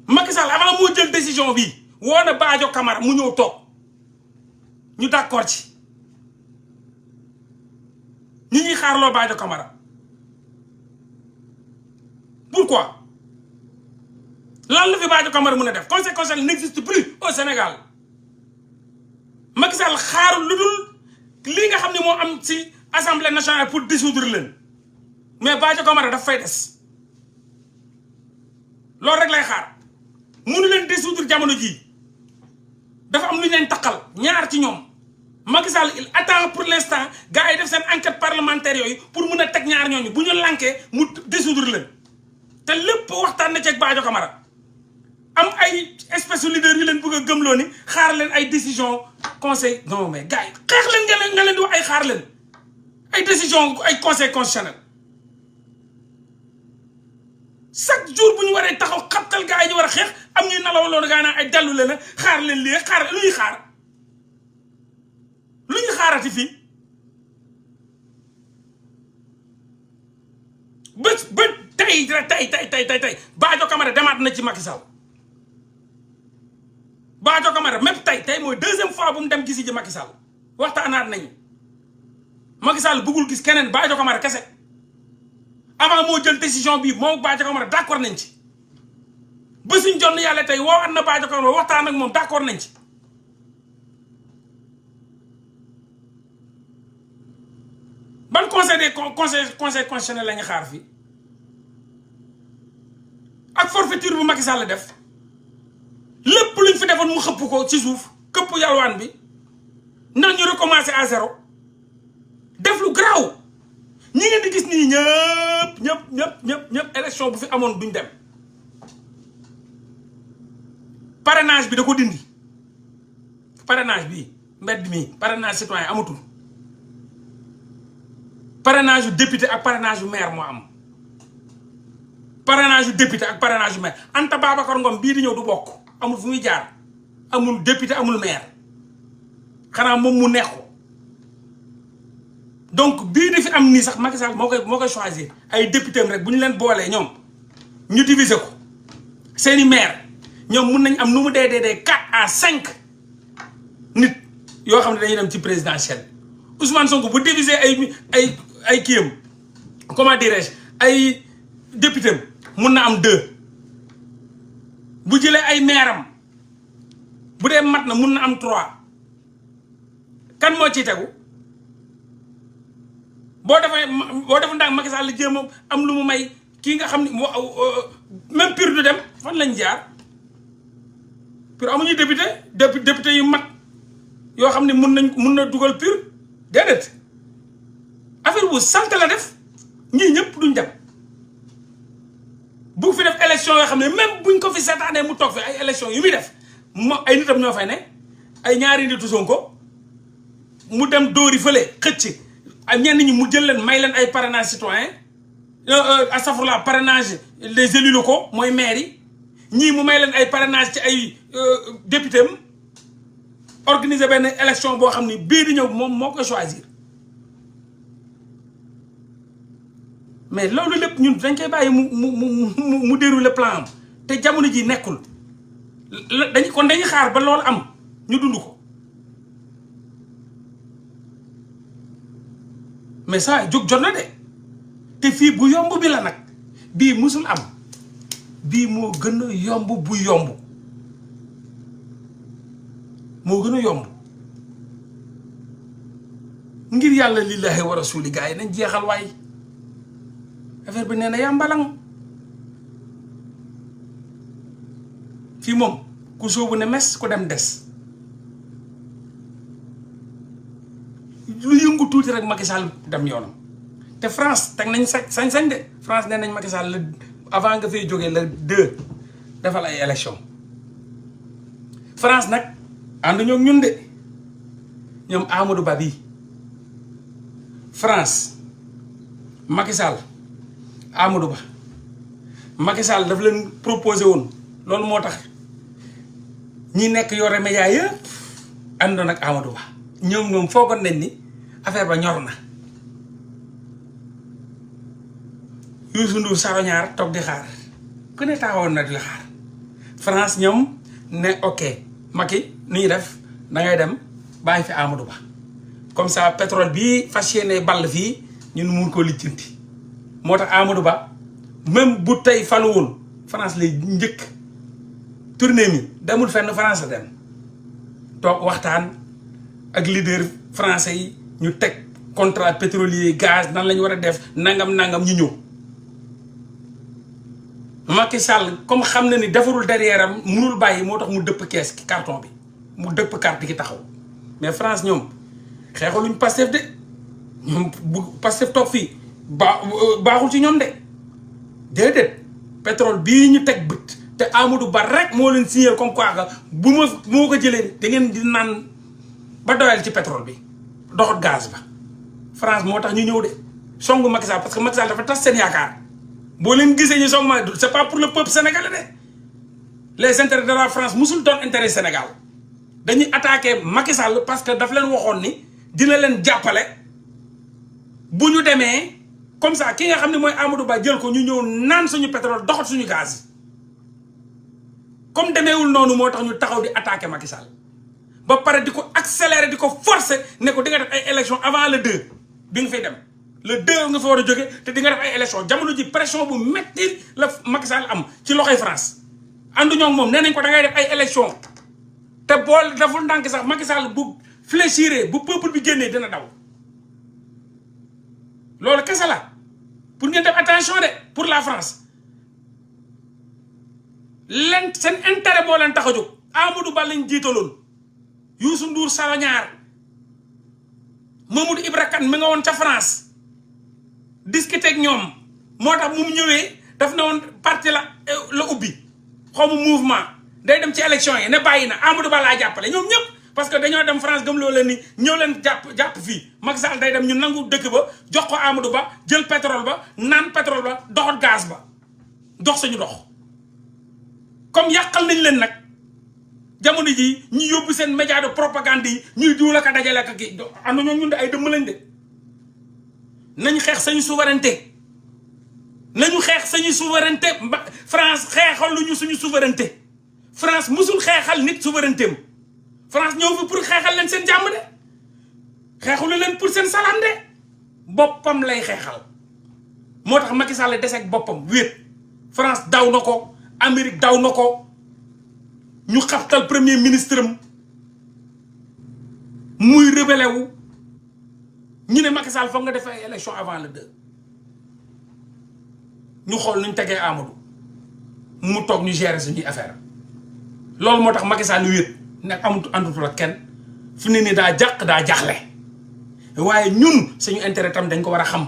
Macky Sall avant moo jël décision bi woo na Badio Camara mu ñëw toog ñu d'accord ci ñi ñuy xaarloo Badio Camara pourquoi lan la fi Badio Camara mën a def conseil constitutionnel n'existe plus au Sénégal Macky Sall xaarul lu dul lii nga xam ne moo am ci assemblée nationale pour dissoudre leen mais Badio Camara daf fay des loolu rek lay xaar mënu leen dissoudre jamono jii dafa am lu ñu leen taqal ñaar ci ñoom Macky Sall il attend pour l'instant gars yi def seen enquête parlementaire yooyu pour mun a teg ñaar ñooñu bu ñu lankee mu dissoudre leen te lépp waxtaan na ceeg Badio Camara am ay espèce de leader yu leen bëgg a gëmloo ni xaar leen ay décision conseil non mais gars yi xeex leen nga leen di wax ay xaar leen ay décision ay conseil constitutionnel chaque jour bu ñu waree taxaw xabtal gars yi ñu war a xeex am ñuy nalaw loolu gaa naan ay dellu leen a xaar leen lii xaar lu ñuy xaar lu ñuy xaarati fii ba tey Badio Camara demaat na ci Macky Sall Badio Camara même tey mooy deuxième fois bu mu dem gisi ji Macky Sall waxtaanaat nañu Macky Sall bëggul gis keneen Badio Camara kese avant moo jël décision bii moom Badio Camara d'accord nañ ci ba suñ jonn yàlla tey woo at na Badio Camara waxtaan ak moom d'accord nañ ci ban conseil constitutionnel la ñu xaar fii ak forfaiture bu Macky Sall def lépp luñ fi defoon mu xëpp ko ci suuf këpp yalwaan bi ndax ñu recommencer à zéro def lu garaaw ñi ngeen di gis nii ñëpp élection bu fi amoon duñ dem parrainage bi da ko dindi parrainage bi mbedd mi parrainage citoyen amatul parrainage yu député ak parrainage yu maire moo am parrainage yu député ak parrainage yu maire Anta Babacar Ngom bii di ñëw du bokk amul fu muy jaar amul député amul maire xanaa moom mu neex ko donc bii di fi am nii sax Macky Sall moo koy choisir ay député rek bu ñu leen boolee ñoom ñu diviser ko seeni maire ñoom mun nañ am nu mu dee 4 à 5 nit yoo xam ne dañuy dem ci présidentielle Ousmane Sonko bu diviser ay kiyam comment dirais-je ay député mun na am 2 bu jëlee ay maire am bu dee mat na mun na am 3 kan moo ciy tegu boo defu ndax Macky Sall jéem a am lu mu may kii nga xam ne même pur du dem fan lañ jaar pur amuñu député yu mat yoo xam ne mun na dugal pur déedéet affaire bu salte la def ñii ñëpp duñ dem bu fi def élection yoo xam ne même buñ ko fi seetaanee mu toog fi ay élection yu muy def ay nitam ñoo fay ne ay ñaari nitu Sonko mu dem dóori fële xëcc ak ñenn ñi mu jël leen may leen ay parrainage citoyen astafurlah parrainage des élus locaux mooy maire yi ñii mu may leen ay parrainage ci ay député am organiser benn élection boo xam ni bii di ñëw moom moo koy choisir mais loolu lépp ñun dañ koy bàyyi mu déroule plan am te jamono ji nekkul dañuy xaar ba loolu am ñu dund ko mais ça jóg jot na de te fii bu yomb bi la nag bii musul am bii moo gën a yomb bu yomb moo gën a yomb ngir yàlla lillahi wa rasuli gars yi nañ jeexal waay affaire bi nee na yàmbalang fii moom ku soobu ne mes ku dem des lu yëngu tuuti rek Macky Sall dem yoonam te France teg nañ sañ-sañ de France nee nañ Macky Sall la avant nga fay jógee le 2 defal ay élection France nag ànd ñoo ñun de ñoom Amadou Ba bii France Macky Sall Amadou Ba Macky Sall daf leen proposé woon loolu moo tax ñi nekk yore média yëpp àndoon ak Amadou Ba ñoom foogoon nañ ni affaire ba ñor na Youssou Ndour saroñaar toog di xaar ku ne taxawoon na di la xaar France ñoom ne ok Macky nu ñuy def dangay dem bàyyi fi Amadou Ba comme ça pétrole bii fas yéene ball fii ñun mun koo lijjanti moo tax Amadou Ba même bu tey faluwul France lay njëkk tournée mi demul fenn France la dem toog waxtaan ak leader français yi ñu teg contrat pétrolier gaz nan la ñu war a def nangam ñu ñëw Macky Sall comme xam na ni defarul derrière am munul bàyyi moo tax mu dëpp kees ki carton bi mu dëpp carte gi taxaw mais France ñoom xeexaluñ Pastef de ñoom bu Pastef toog fii baaxul ci ñoom de déedéet pétrole bii ñu teg bët te Amadou Ba rek moo leen signé comme quoi que bu moo ko jëlee da ngeen di naan ba doyal ci pétrole bi doxat gaz ba France moo tax ñu ñëw de songu Macky Sall parce que Macky Sall dafa tas seen yaakaar boo leen gisee ñu songu ma c'est pas pour le peuple sénégalais de les intérêts de la France musul doon intérêt Sénégal dañuy attaqué Macky Sall parce que daf leen waxoon ni dina leen jàppale bu ñu demee comme ça ki nga xam ne mooy Amadou Ba jël ko ñu ñëw naan suñu pétrole doxat suñu gaz comme demeewul noonu moo tax ñu taxaw di attaqué Macky Sall ba pare di ko accélérer di ko forcer ne ko di nga def ay élection avant le 2 bi nga fay dem le 2 nga fa war a jóge te di nga def ay élection jamono ji pression bu metti la Macky Sall am ci loxoy France àndu ñoo moom nee nañ ko da ngay def ay élection te bool daful ndànk sax Macky Sall bu fléchiré bu peuple bi génnee dina daw loolu kese la pour ngeen def attention de pour la France leen seen intérêt boo leen tax a jóg Amadou Ba lañ jiitaloon Youssou Ndour saroñaar Mamadou Ibra Kane mi nga woon ca France discuter ak ñoom moo tax mu ñëwee daf ne woon parti la ubbi xaw ma mouvement day dem ci élection yi ne bàyyi na Amadou Ba laa jàppale ñoom ñëpp parce que dañoo dem France gëm loo leen ni ñëw leen jàpp fii Macky Sall day dem ñu nangu dëkk ba jox ko Amadou Ba jël pétrole ba naan pétrole ba doxat gaz ba dox suñu dox comme yàqal nañ leen nag jamono ji ñu yóbbu seen média de propagande yi ñuy duul ak a dajale ak kii am na ñun de ay dëmm lañ de nañ xeex sañu souveraineté nañu xeex sañu souveraineté France xeexal lu ñu suñu souveraineté France musul xeexal nit souveraineté am France ñëw fi pour xeexal leen seen jàmm de xeexalu leen pour seen salaam de boppam lay xeexal moo tax Macky Sall deseeg boppam wéet France daw na ko Amérique daw na ko ñu xabtal premier ministre am muy rebelle wu ñu ne Macky Sall foog nga def ay élection avant le 2 ñu xool nuñ tegee Amadou mu toog ñu gérer suñuy affaire loolu moo tax Macky Sall wéet nag amut àndutul ak kenn fi ne nii daa jàq daa jaxle waaye ñun suñu intérêt tam dañ ko war a xam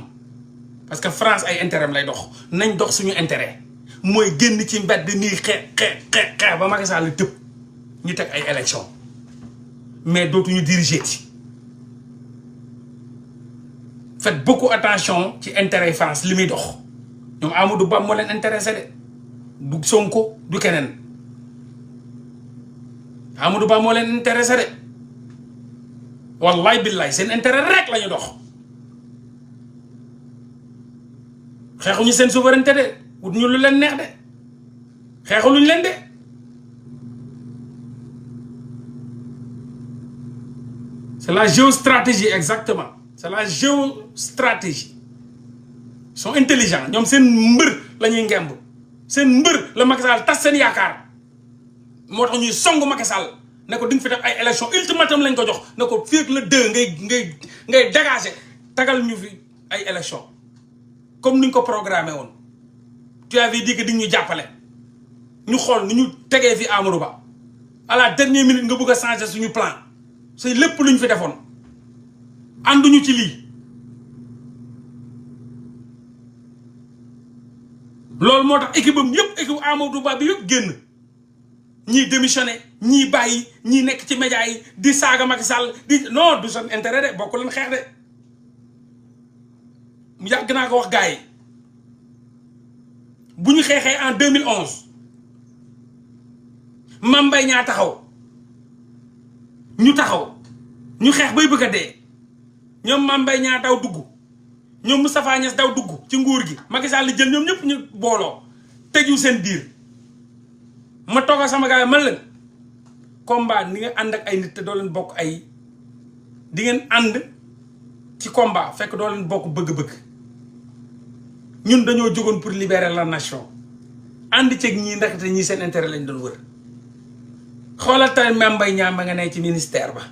parce que France ay intérêt am lay dox nañ dox suñu intérêt mooy génn ci mbedd nii xeex ba Macky Sall tëb ñu teg ay élection mais dootuñu diriger ci faites beaucoup attention ci intérêt France li muy dox ñoom Amadou Ba moo leen intéressé de du Sonko du keneen Amadou Ba moo leen intéressé de wallaay billaay seen intérêt rek la ñu dox xeexuñu seen souveraineté de wut ñu lu leen neex de xeexuluñu leen de c'est la géostratégie exactement c'est la géostratégie ils sont intelligents ñoom seen mbër la ñuy ngemb seen mbër la Macky Sall tas seen yaakaar moo tax ñuy song Macky Sall ne ko di nga fi def ay élection ultimatum lañ ko jox ne ko fii ak le 2 ngay dégager tagal ñu fi ay élection comme ni ñu ko programmé woon tu avais dit que di ñu jàppale ñu xool ni ñu tegee fi Amadou Ba à la dernière minute nga bëgg a changer suñu plan c'est lépp lu ñu fi defoon ànduñu ci lii loolu moo tax équipe am yëpp équipe Amadou Ba bi yëpp génn ñii démissionné ñii bàyyi ñii nekk ci média yi di saaga Macky Sall di non du seen intérêt de bokk leen xeex de yàgg naa ko wax gars yi bu ñu xeexee en 2011 Mame Mbaye Niang taxaw ñu taxaw ñu xeex bay bëgg a dee ñoom Mame Mbaye Niang daw dugg ñoom Moustapha Niasse daw dugg ci nguur gi Macky Sall jël ñoom ñëpp ñu booloo tëju seen biir ma toog ak sama gars yi man leen combat ni nga ànd ak ay nit te doo leen bokk ay di ngeen ànd ci combat fekk doo leen bokk bëgg-bëgg ñun dañoo jógoon pour libérer la nation ànd ceeg ñii ndaxte ñii seen intérêt lañ doon wër xoolal tamit Mame Mbaye Niang ba nga ne ci ministère ba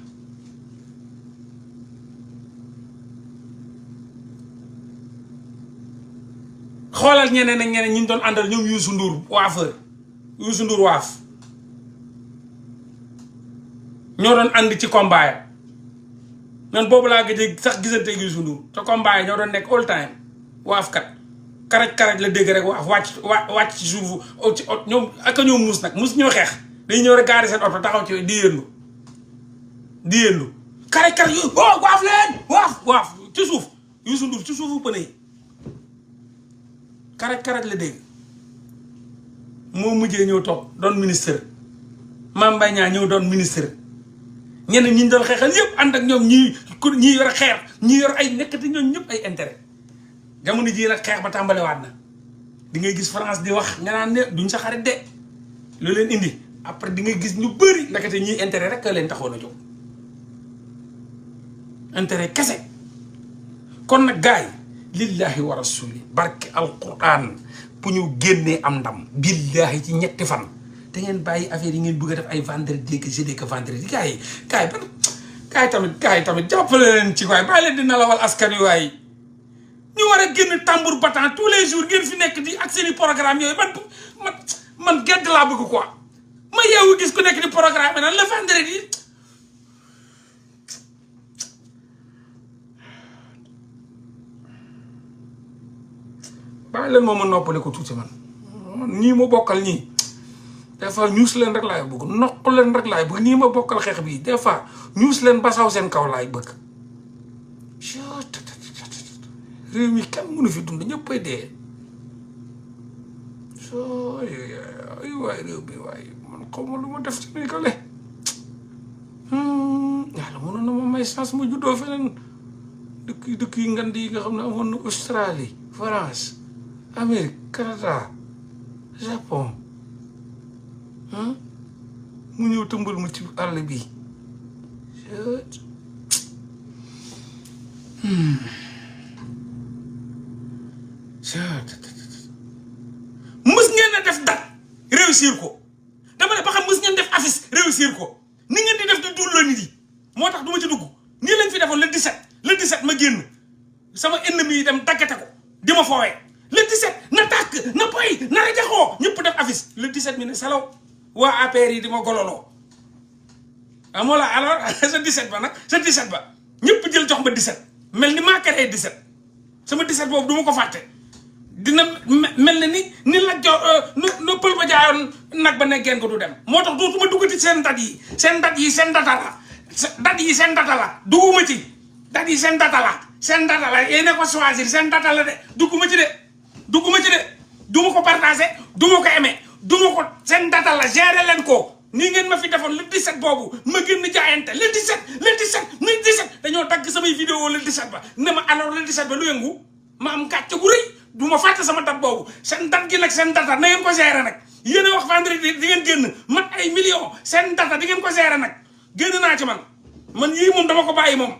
xoolal ñeneen ak ñeneen ñi ñu doon àndal ñoom Youssou Ndour waafeur Youssou Ndour waaf ñoo doon ànd ci combat ya man boobu laa gëj sax gisante ak Youssou Ndour te combat yi ñoo doon nekk all time waaf kat karaj la dégg rek waaf wàcc ci suufu ci ñoom ak ñoom muus nag muus ñoo xeex dañuy ñëw rek gaari seen oto taxaw ci di yëndu karaj yu waaf leen waaf ci suuf Youssou Ndour ci suufu pëne yi karaj la dégg moo mujjee ñëw toog doon ministre Mame Mbaye Niang ñëw doon ministre ñeneen ñi ñu doon xeexal yëpp ànd ak ñoom ñii yor xeer ñii yor ay nekkati ñoom ñëpp ay intérêt jamono jii nag xeex ba tàmbalewaat na di ngay gis France di wax nga naan ne duñ sa xarit de lu leen indi après di ngay gis ñu bëri ndakate ñii intérêt rek leen taxoon a jóg intérêt kese kon nag gars yi lillahi wa rasuli barke alquran bu ñu génnee am ndam billahi ci ñetti fan te ngeen bàyyi affaire yi ngeen bëgg a def ay vendredi que jeudi que vendredi gars yi tamit jàppale leen ci waay bàyyi leen di nalawal askan wi waay ñu war a génn tambour battant tous les jours ngeen fi nekk di ak seen i programme yooyu man gedd laa bëgg quoi ma yeewu gis ku nekk di programme naan le vendredi bàyyi leen moom ma noppale ko tuuti man ñii ma bokkal ñii des fois ñuus leen rek laay bëgg noq leen rek laay bëgg ñii ma bokkal xeex bii des fois ñuus leen basaw seen kaw laay bëgg réew mi kenn mënu fi dund ñëppay dee soo ay waay réew bi waay man xaw ma lu ma def ci ni ko le yàlla mënoon na ma may chance ma juddoo feneen dëkk yi ngand yi nga xam ne amoon na Australie France Amérique Canada Japon mu ñëw tëmbal mu ci àll bi mës ngeen a def date réussir ko dama ne ba xam mës ngeen def affiche réussir ko ni ngeen di def di dul la nit yi moo tax du ma ci dugg nii lañ fi defoon le 17 ma génn sama ennemi yi dem daggate ko di ma foowee le 17 na tàkk na boy na rajaxoo ñëpp def affiche le 17 mi ne salaw waa APR yi di ma gololoo moo la alors sa 17 ba nag sa 17 ba ñëpp jël jox ma 17 mel ni maa créé 17 sama 17 boobu du ma ko fàtte dina mel na ni la jo no pël ba jaayoon nag ba ne geen ko du dem moo tax dootuma duggati seen dat yi seen dat yi seen data la dat yi seen data la dugguma ci dat yi seen data la seen data la yéen a ko choisir seen data la de dugguma ci de du ma ko partagé du ma ko aimé du ma ko seen data la gérer leen ko nii ngeen ma fi defoon le 17 boobu ma génn jaayante le 17 dañoo dagg samay vidéo le 17 ba ne ma alors le 17 ba lu yëngu ma am gàcce gu rëy du ma fàtte sama dat boobu seen dat gi nag seen data na ngeen ko gérer nag yéen a wax vendredi di ngeen génn mat ay millions seen data di ngeen ko gérer nag génn naa ci man yii moom dama ko bàyyi moom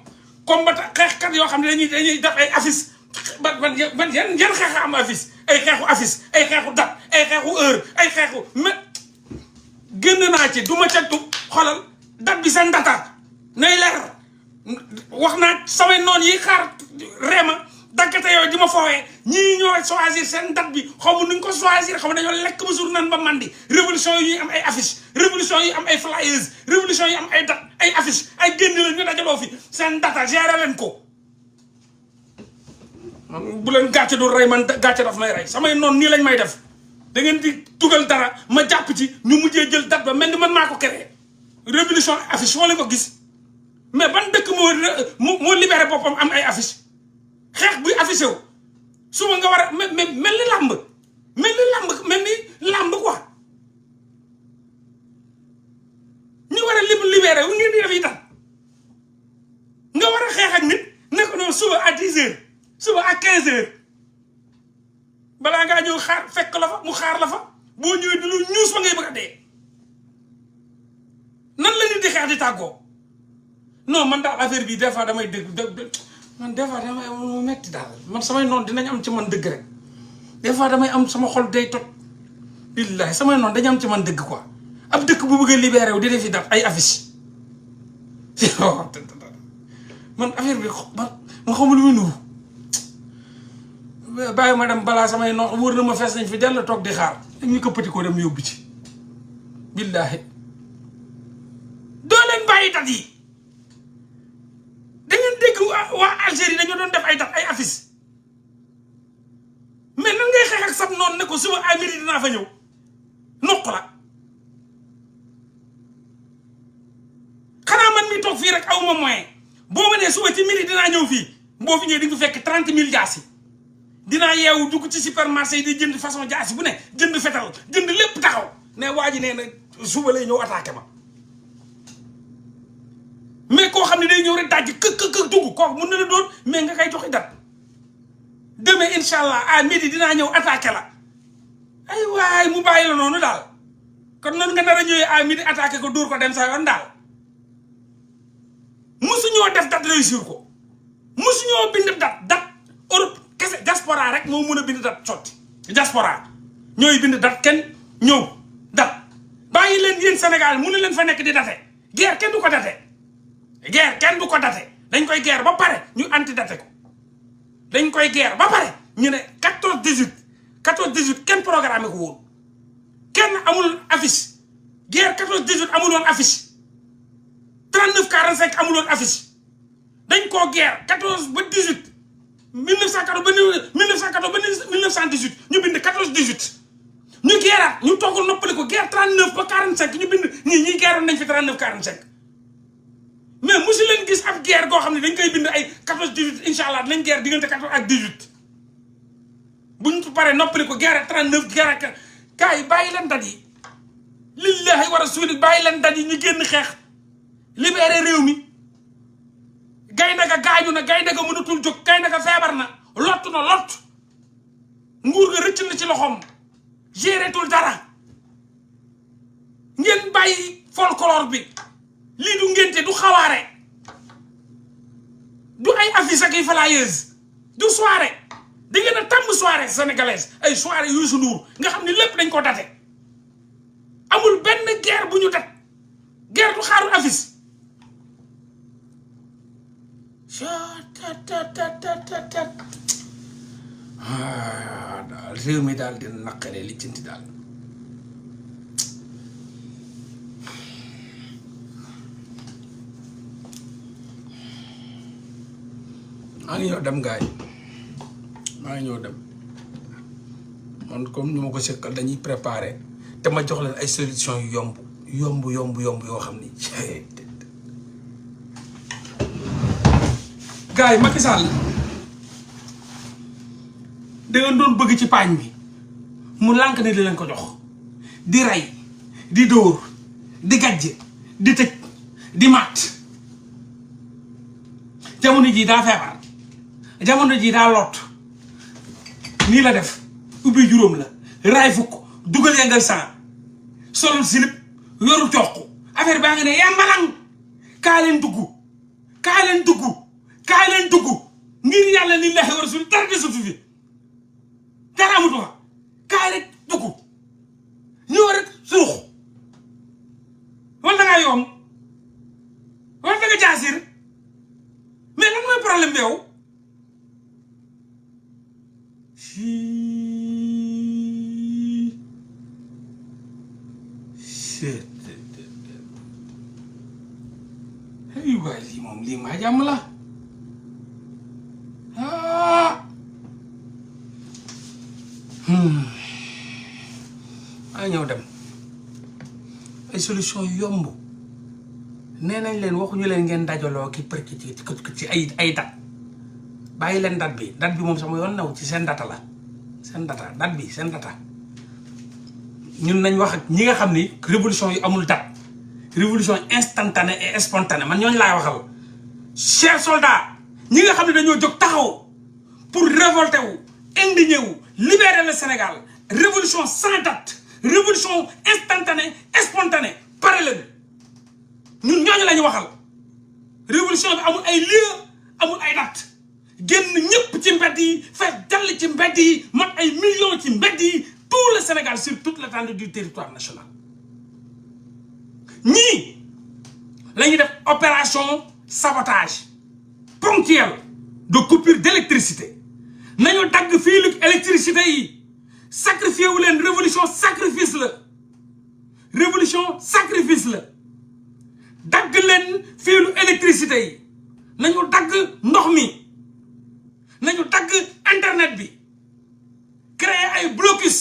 comme ba xeexkat yoo xam ne dañuy def ay affiche ban yan xeex am affiche ay xeexu affiche ay xeexu dat ay xeexu heure ay xeexu mais génn naa ci du ma cettu xoolal dat bi seen data nay leer wax naa samay noon yi xaar reema daggate yooyu di ma foowee ñii ñoo choisir seen date bi xaw ma nuñ ko choisir xaw ma dañoo lekk ba suur nan ba mandi révolution yi am ay affiche révolution yi am ay flyers révolution yi am ay date ay affiche ay génn la ñu dajaloo fi seen data gérer leen ko bu leen gàcce du rey man gàcce daf may rey samay noonu nii lañ may def da ngeen di tugal dara ma jàpp ci ñu mujjee jël date ba mel ni man maa ko créé révolution affiche foo leen ko gis mais ban dëkk moo libéré boppam am ay affiche xeex buy affiché wu suba nga war a mel ni làmb mel ni làmb quoi ñu war a libéré wu ngeen di def itam nga war a xeex ak nit ne ko noonu suba à 10 heures suba à 15 heures balaa ngaa ñëw xaar fekk la fa mu xaar la fa boo ñëwee di lu ñuus ba ngay bëgg a dee nan la nit di xeex di tàggoo non man daal affaire bi des fois damay dégg man des fois damay mu metti daal man samay noonu dinañ am ci man dëgg rek des fois damay am sama xol day tot billahi samay noonu dañu am ci man dëgg quoi ab dëkk bu bëgg a libéré wu di def fi daf ay affiche man affaire bi man xamul lu muy nuru bàyyi ma dem balaa samay noonu wóor na ma fees nañ fi dell toog di xaar ñu këppati ko dem yóbbu ci billahi doo leen bàyyi dat yi da ngeen dégg waa Algérie dañoo doon def ay dat ay affiche mais nan ngay xeex ak sab noonu ne ko suba à midi dinaa fa ñëw noq la xanaa man mi toog fii rek awma moyen boo ma nee suba ci midi dinaa ñëw fii boo fi ñëwee di nga fekk 30 000 jaasi dinaa yeewu dugg ci supermarché yi di jënd façon jaasi bu ne jënd fetal jënd lépp taxaw ne waa ji nee na suba lay ñëw attaqué ma mais koo xam ne day ñëw rek dajji kë dugg kooku mun na la doon mais nga koy joxe dat demain incha allah à midi dinaa ñëw attaqué la ay waay mu bàyyi la noonu daal kon noonu nga nar a ñëwee à midi attaqué ko dóor ko dem sa yoon daal musuñoo def dat réussir ko musuñoo bind dat Europe kese diaspora rek moo mun a bind dat sotti diaspora ñooy bind dat kenn ñëw dat bàyyi leen yéen Sénégal mënu leen fa nekk di date guerre kenn du ko date guerre kenn du ko date dañ koy guerre ba pare ñu anti date ko dañ koy guerre ba pare ñu ne 14-18 kenn programmé ko woon kenn amul affiche guerre 14-18 amul woon affiche 39-45 amul woon affiche dañ koo guerre 14 ba 18 1914 ba 1918 ñu bind 14-18 ñu guerraat ñu toog noppali ko guerre 39 ba 45 ñu bind ñii guerroon nañ fi 39-45 mais mosu leen gis ab guerre goo xam ne dañ koy bind ay 14-18 incha allah dinañ guerre diggante 14 ak 18 buñ paree noppali ko guerre 39 guerre ak gars yi bàyyi leen dat yi lillahi wa rasuli bàyyi leen dat yi ñu génn xeex libéré réew mi gaynde ga gaañu na gaynde ga mënatul jóg gaynde ga feebar na lott nguur ga rëcc na ci loxoom géretul dara ngeen bàyyi folklore bi lii du ngénte du xawaare du ay affiche ak ay flyers du soirée da ngeen a tàmm soirée sénégalaise ay soirée Youssou Ndour nga xam ne lépp dañ ko date amul benn guerre bu ñu dat guerre du xaaru affiche daal réew mi daal di naqaree li cinti daal maa ngi ñëw dem gaay maa ngi ñëw dem man comme ñu ma ko sekkal dañuy préparer te ma jox leen ay solution yu yomb yoo xam ni gars yi Macky Sall da ngeen doon bëgg ci paañ bi mu lànk ne di leen ko jox di rey di dóor di gàjj di tëj di màtt jamono ji daa feebar jamono ji daa lot nii la def ubbi juróom la raay fukk dugal yengal sang solul silip yoru toq affaire baa nga ne yambalang kaa leen dugg ngir yàlla lillahi wa rasul dara de sutu fi dara amatu fa kaa rek dugg ñëw rek surux wala da ngaa yoom wala da nga jaasir mais lan mooy problème bi yow ay waay lii moom lii maa jàmm la maa ñëw dem ay solution yu yomb nee nañ leen waxuñu leen ngeen dajaloo ki për ci ay dat bàyyi leen dat bi moom sama yoon naw ci seen data la seen data ñun nañ wax ak ñi nga xam ni révolution yu amul date révolution instantanée et spontanée man ñooñu laay waxal chers soldats ñi nga xam ne dañoo jóg taxaw pour révolter wu indigner wu libérer le Sénégal révolution sans date révolution instantanée et spontanée pare leen ñun ñooñu la ñu waxal révolution bi amul ay lieu amul ay date génn ñëpp ci mbedd yi fees dall ci mbedd yi mat ay millions ci mbedd yi tout le Sénégal sur toute l'étendue du territoire national ñii la ñuy def opération sabotage ponctuel de coupure d'électricité nañu dagg fii lu électricité yi sacrifié wu leen révolution sacrifice la dagg leen fii lu électricité yi nañu dagg ndox mi nañu dagg internet bi créer ay blocus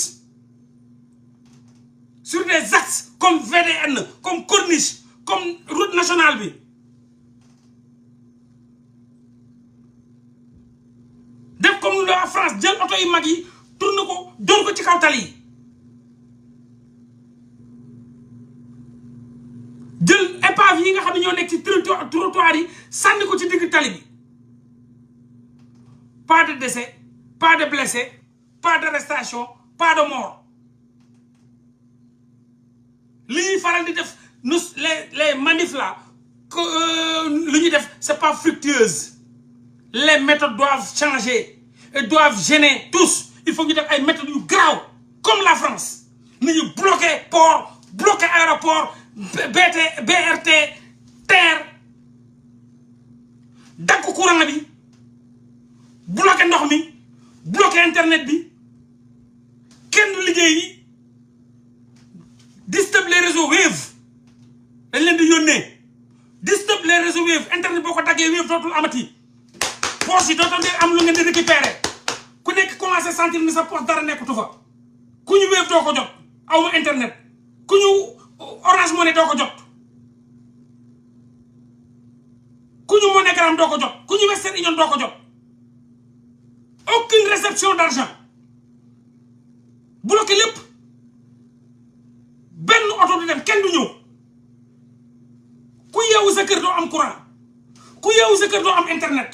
sur des axes comme VDN comme Corniche comme route nationale bi def comme la France jël oto yu mag yi tourne ko dóor ko ci kaw tali yi jël épave yi nga xam ne ñoo nekk ci trottoir yi sànni ko ci digg tali bi pas de décès pas de blessé pas d'arrestation pas de mort li ñuy faral di def les manifs là li ñuy def c'est pas fructueuse les méthodes doivent changer et doivent gêner tous il faut ñu def ay méthodes yu graaw comme la France nañu bloquer port bloquer aéroport BRT TER dagg courant bi bloquer ndox mi bloquer internet bi kenn du liggéey disturb les réseaux Wave dañ leen di yónnee disturb les réseaux Wave internet boo ko daggee Wave dootul amati poche yi dootul am lu ngeen di récupérer ku nekk commencé sentir ni sa poche dara nekkatu fa ku ñu Wave doo ko jot awma internet ku ñu Orange Money doo ko jot ku ñu MoneyGram doo ko jot ku ñu Western Union doo ko jot aucune réception d'argent bloqué lépp benn oto du dem kenn du ñëw ku yeewu sa kër doo am courant ku yeewu sa kër doo am internet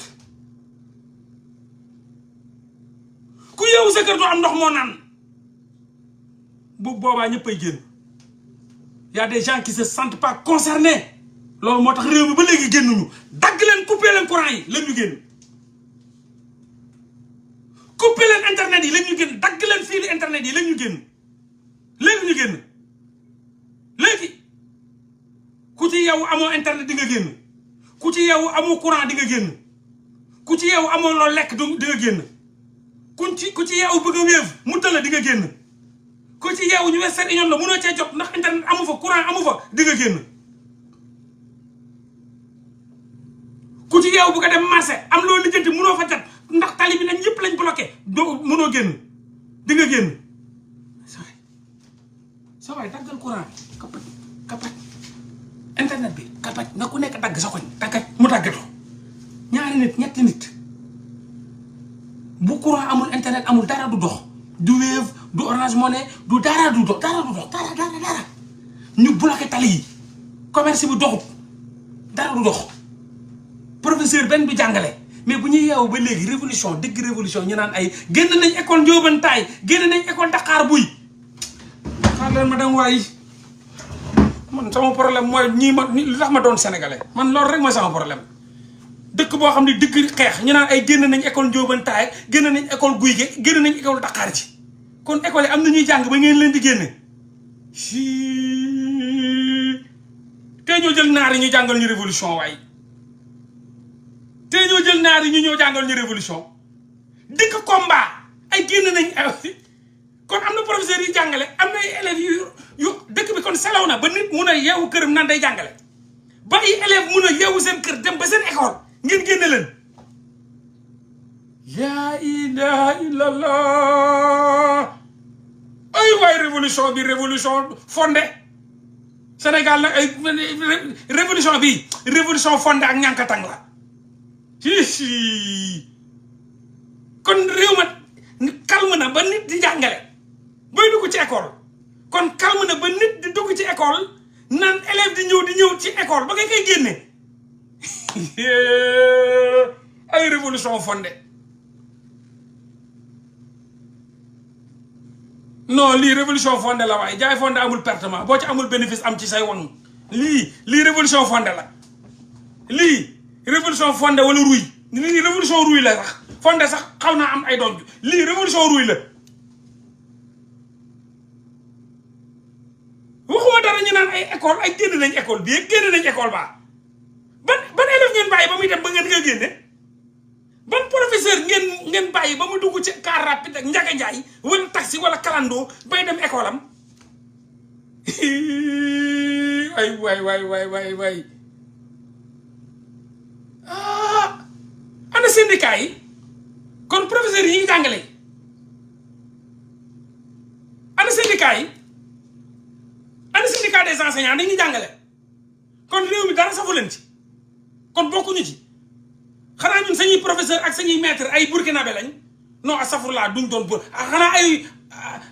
ku yeewu sa kër doo am ndox moo naan bu boobaa ñëppay génn y a des gens qui se sentent pas concernés loolu moo tax réew mi ba léegi génnuñu dagg leen coupé leen courant yi leen ñu génn coupé leen internet yi leen ñu génn dagg leen fii internet yi leen ñu génn léegi ñu génn léegi ku ci yow amoo internet di nga génn ku ci yow amoo courant di nga génn ku ci yow amoo loo lekk di nga génn ku ci yow bëgg a Wave mu tëla di nga génn ku ci yow ñu Western Union la mënoo cee jot ndax internet amu fa courant amu fa di nga génn ku ci yeewu bu ko dem marché am loolu lijjanti munoo fa jot ndax tali bi lañ yëpp lañ bloqué doo munoo génn di nga génn sa waay daggal courant kapat internet bi kapat nga ku nekk dagg sa koñ daggat mu daggatoo ñaari nit ñetti nit bu courant amul internet amul dara du dox du Wave du Orange Money du dara du dox dara ñu bloqué tali yi commerce bi doxut dara du dox professeur benn du jàngale mais bu ñuy yeewu ba léegi révolution dëgg révolution ñu naan ay génn nañ école Njóobantaay génn nañ école Dakar buy xaar leen ma dem waay man sama problème mooy ñii ma lu tax ma doon sénégalais man loolu rek mooy sama problème dëkk boo xam ne dëgg xeex ñu naan ay génn nañ école Njóobantaay génn nañ école guy ge génn nañ école Dakar ci kon école yi am na ñuy jàng ba ngeen leen di génne tey ñoo jël naar yi ñu jàngal ñu révolution waaye tey ñoo jël naar yi ñu ñëw jàngal ñu révolution dëkk combat ay génn nañ kon am na professeur yi jàngale am na ay élèves yu dëkk bi kon selaw na ba nit mun a yeewu këram nan day jàngale ba ay élèves mun a yeewu seen kër dem ba seen école ngeen génne leen yaa ilaha illallah ay waay révolution bi révolution fondé Sénégal nag ay révolution bi révolution fondé ak ñànkatang la kon réew ma calme na ba nit di jàngale bay dugg ci école kon calme na ba nit di dugg ci école naan élève di ñëw ci école ba nga koy génne ay révolution fondée non lii révolution fondée la waaye jaay fondé amul pertement boo ci amul bénéfice am ci say won lii révolution fondée la lii révolution fondée wala ruy lii révolution ruy la sax fondé sax xaw naa am ay doon lii révolution ruy la waxuma dara ñu naan ay école ay génn nañ école bii génn nañ école ba ban élève ngeen bàyyi ba muy dem ba ngeen nga génne ban professeur ngeen bàyyi ba mu dugg ci car rapide ak njaga njaay wala taxi wala kalando bay dem école am ay waay ana syndicat yi kon professeur yi ñu jàngale ana syndicat yi ana syndicat des enseignants dañuy jàngale kon réew mi dara safu leen ci kon bokkuñu ci xanaa ñun sañuy professeur ak sañuy maître ay burkinabé lañ non astafurlaa duñ doon bur xanaa ay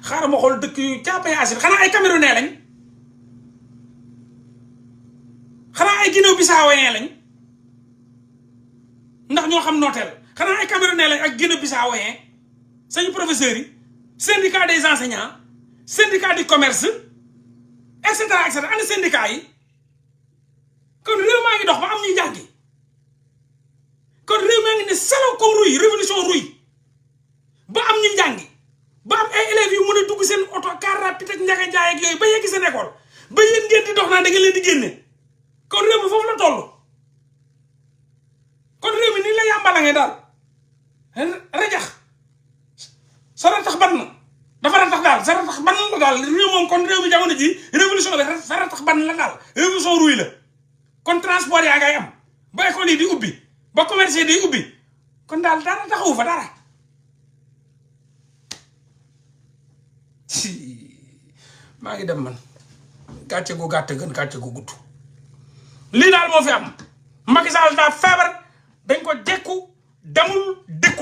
xaaral ma xool dëkk yu caapay asir xanaa ay camerounais lañ xanaa ay guinéo bissauien lañ ndax ñoo xam nooteel xanaa ay camerounais lañ ak guinéo bissauien sañu professeurs yi syndicat des enseignants syndicat du commerce et cetera ana syndicat yi kon réew maa ngi dox ba am ñuy jàngi kon réew maa ngi ne salaw comme ruy révolution ruy ba am ñuy jàngi ba am ay élèves yu mën a dugg seen oto car rapide ak njaga jaay ak yooyu ba yegg seen école ba yéen ngeen di dox naa da ngeen leen di génne kon réew mi foofu la toll kon réew mi nii la yàmbala ngay daal rajax sa ratax ban na dafa ratax daal sa ratax ban la daal réew moom kon réew mi jamono ji révolution bi sa ratax ban la daal révolution ruy la kon transport yaa ngay am ba école yi di ubbi ba commerce yi di ubbi kon daal dara taxawu fa dara maa ngi dem man gàcce gu gàtt gën gàcce gu gudd lii daal moo fi am Macky Sall daa feebar dañ ko dekku demul dekku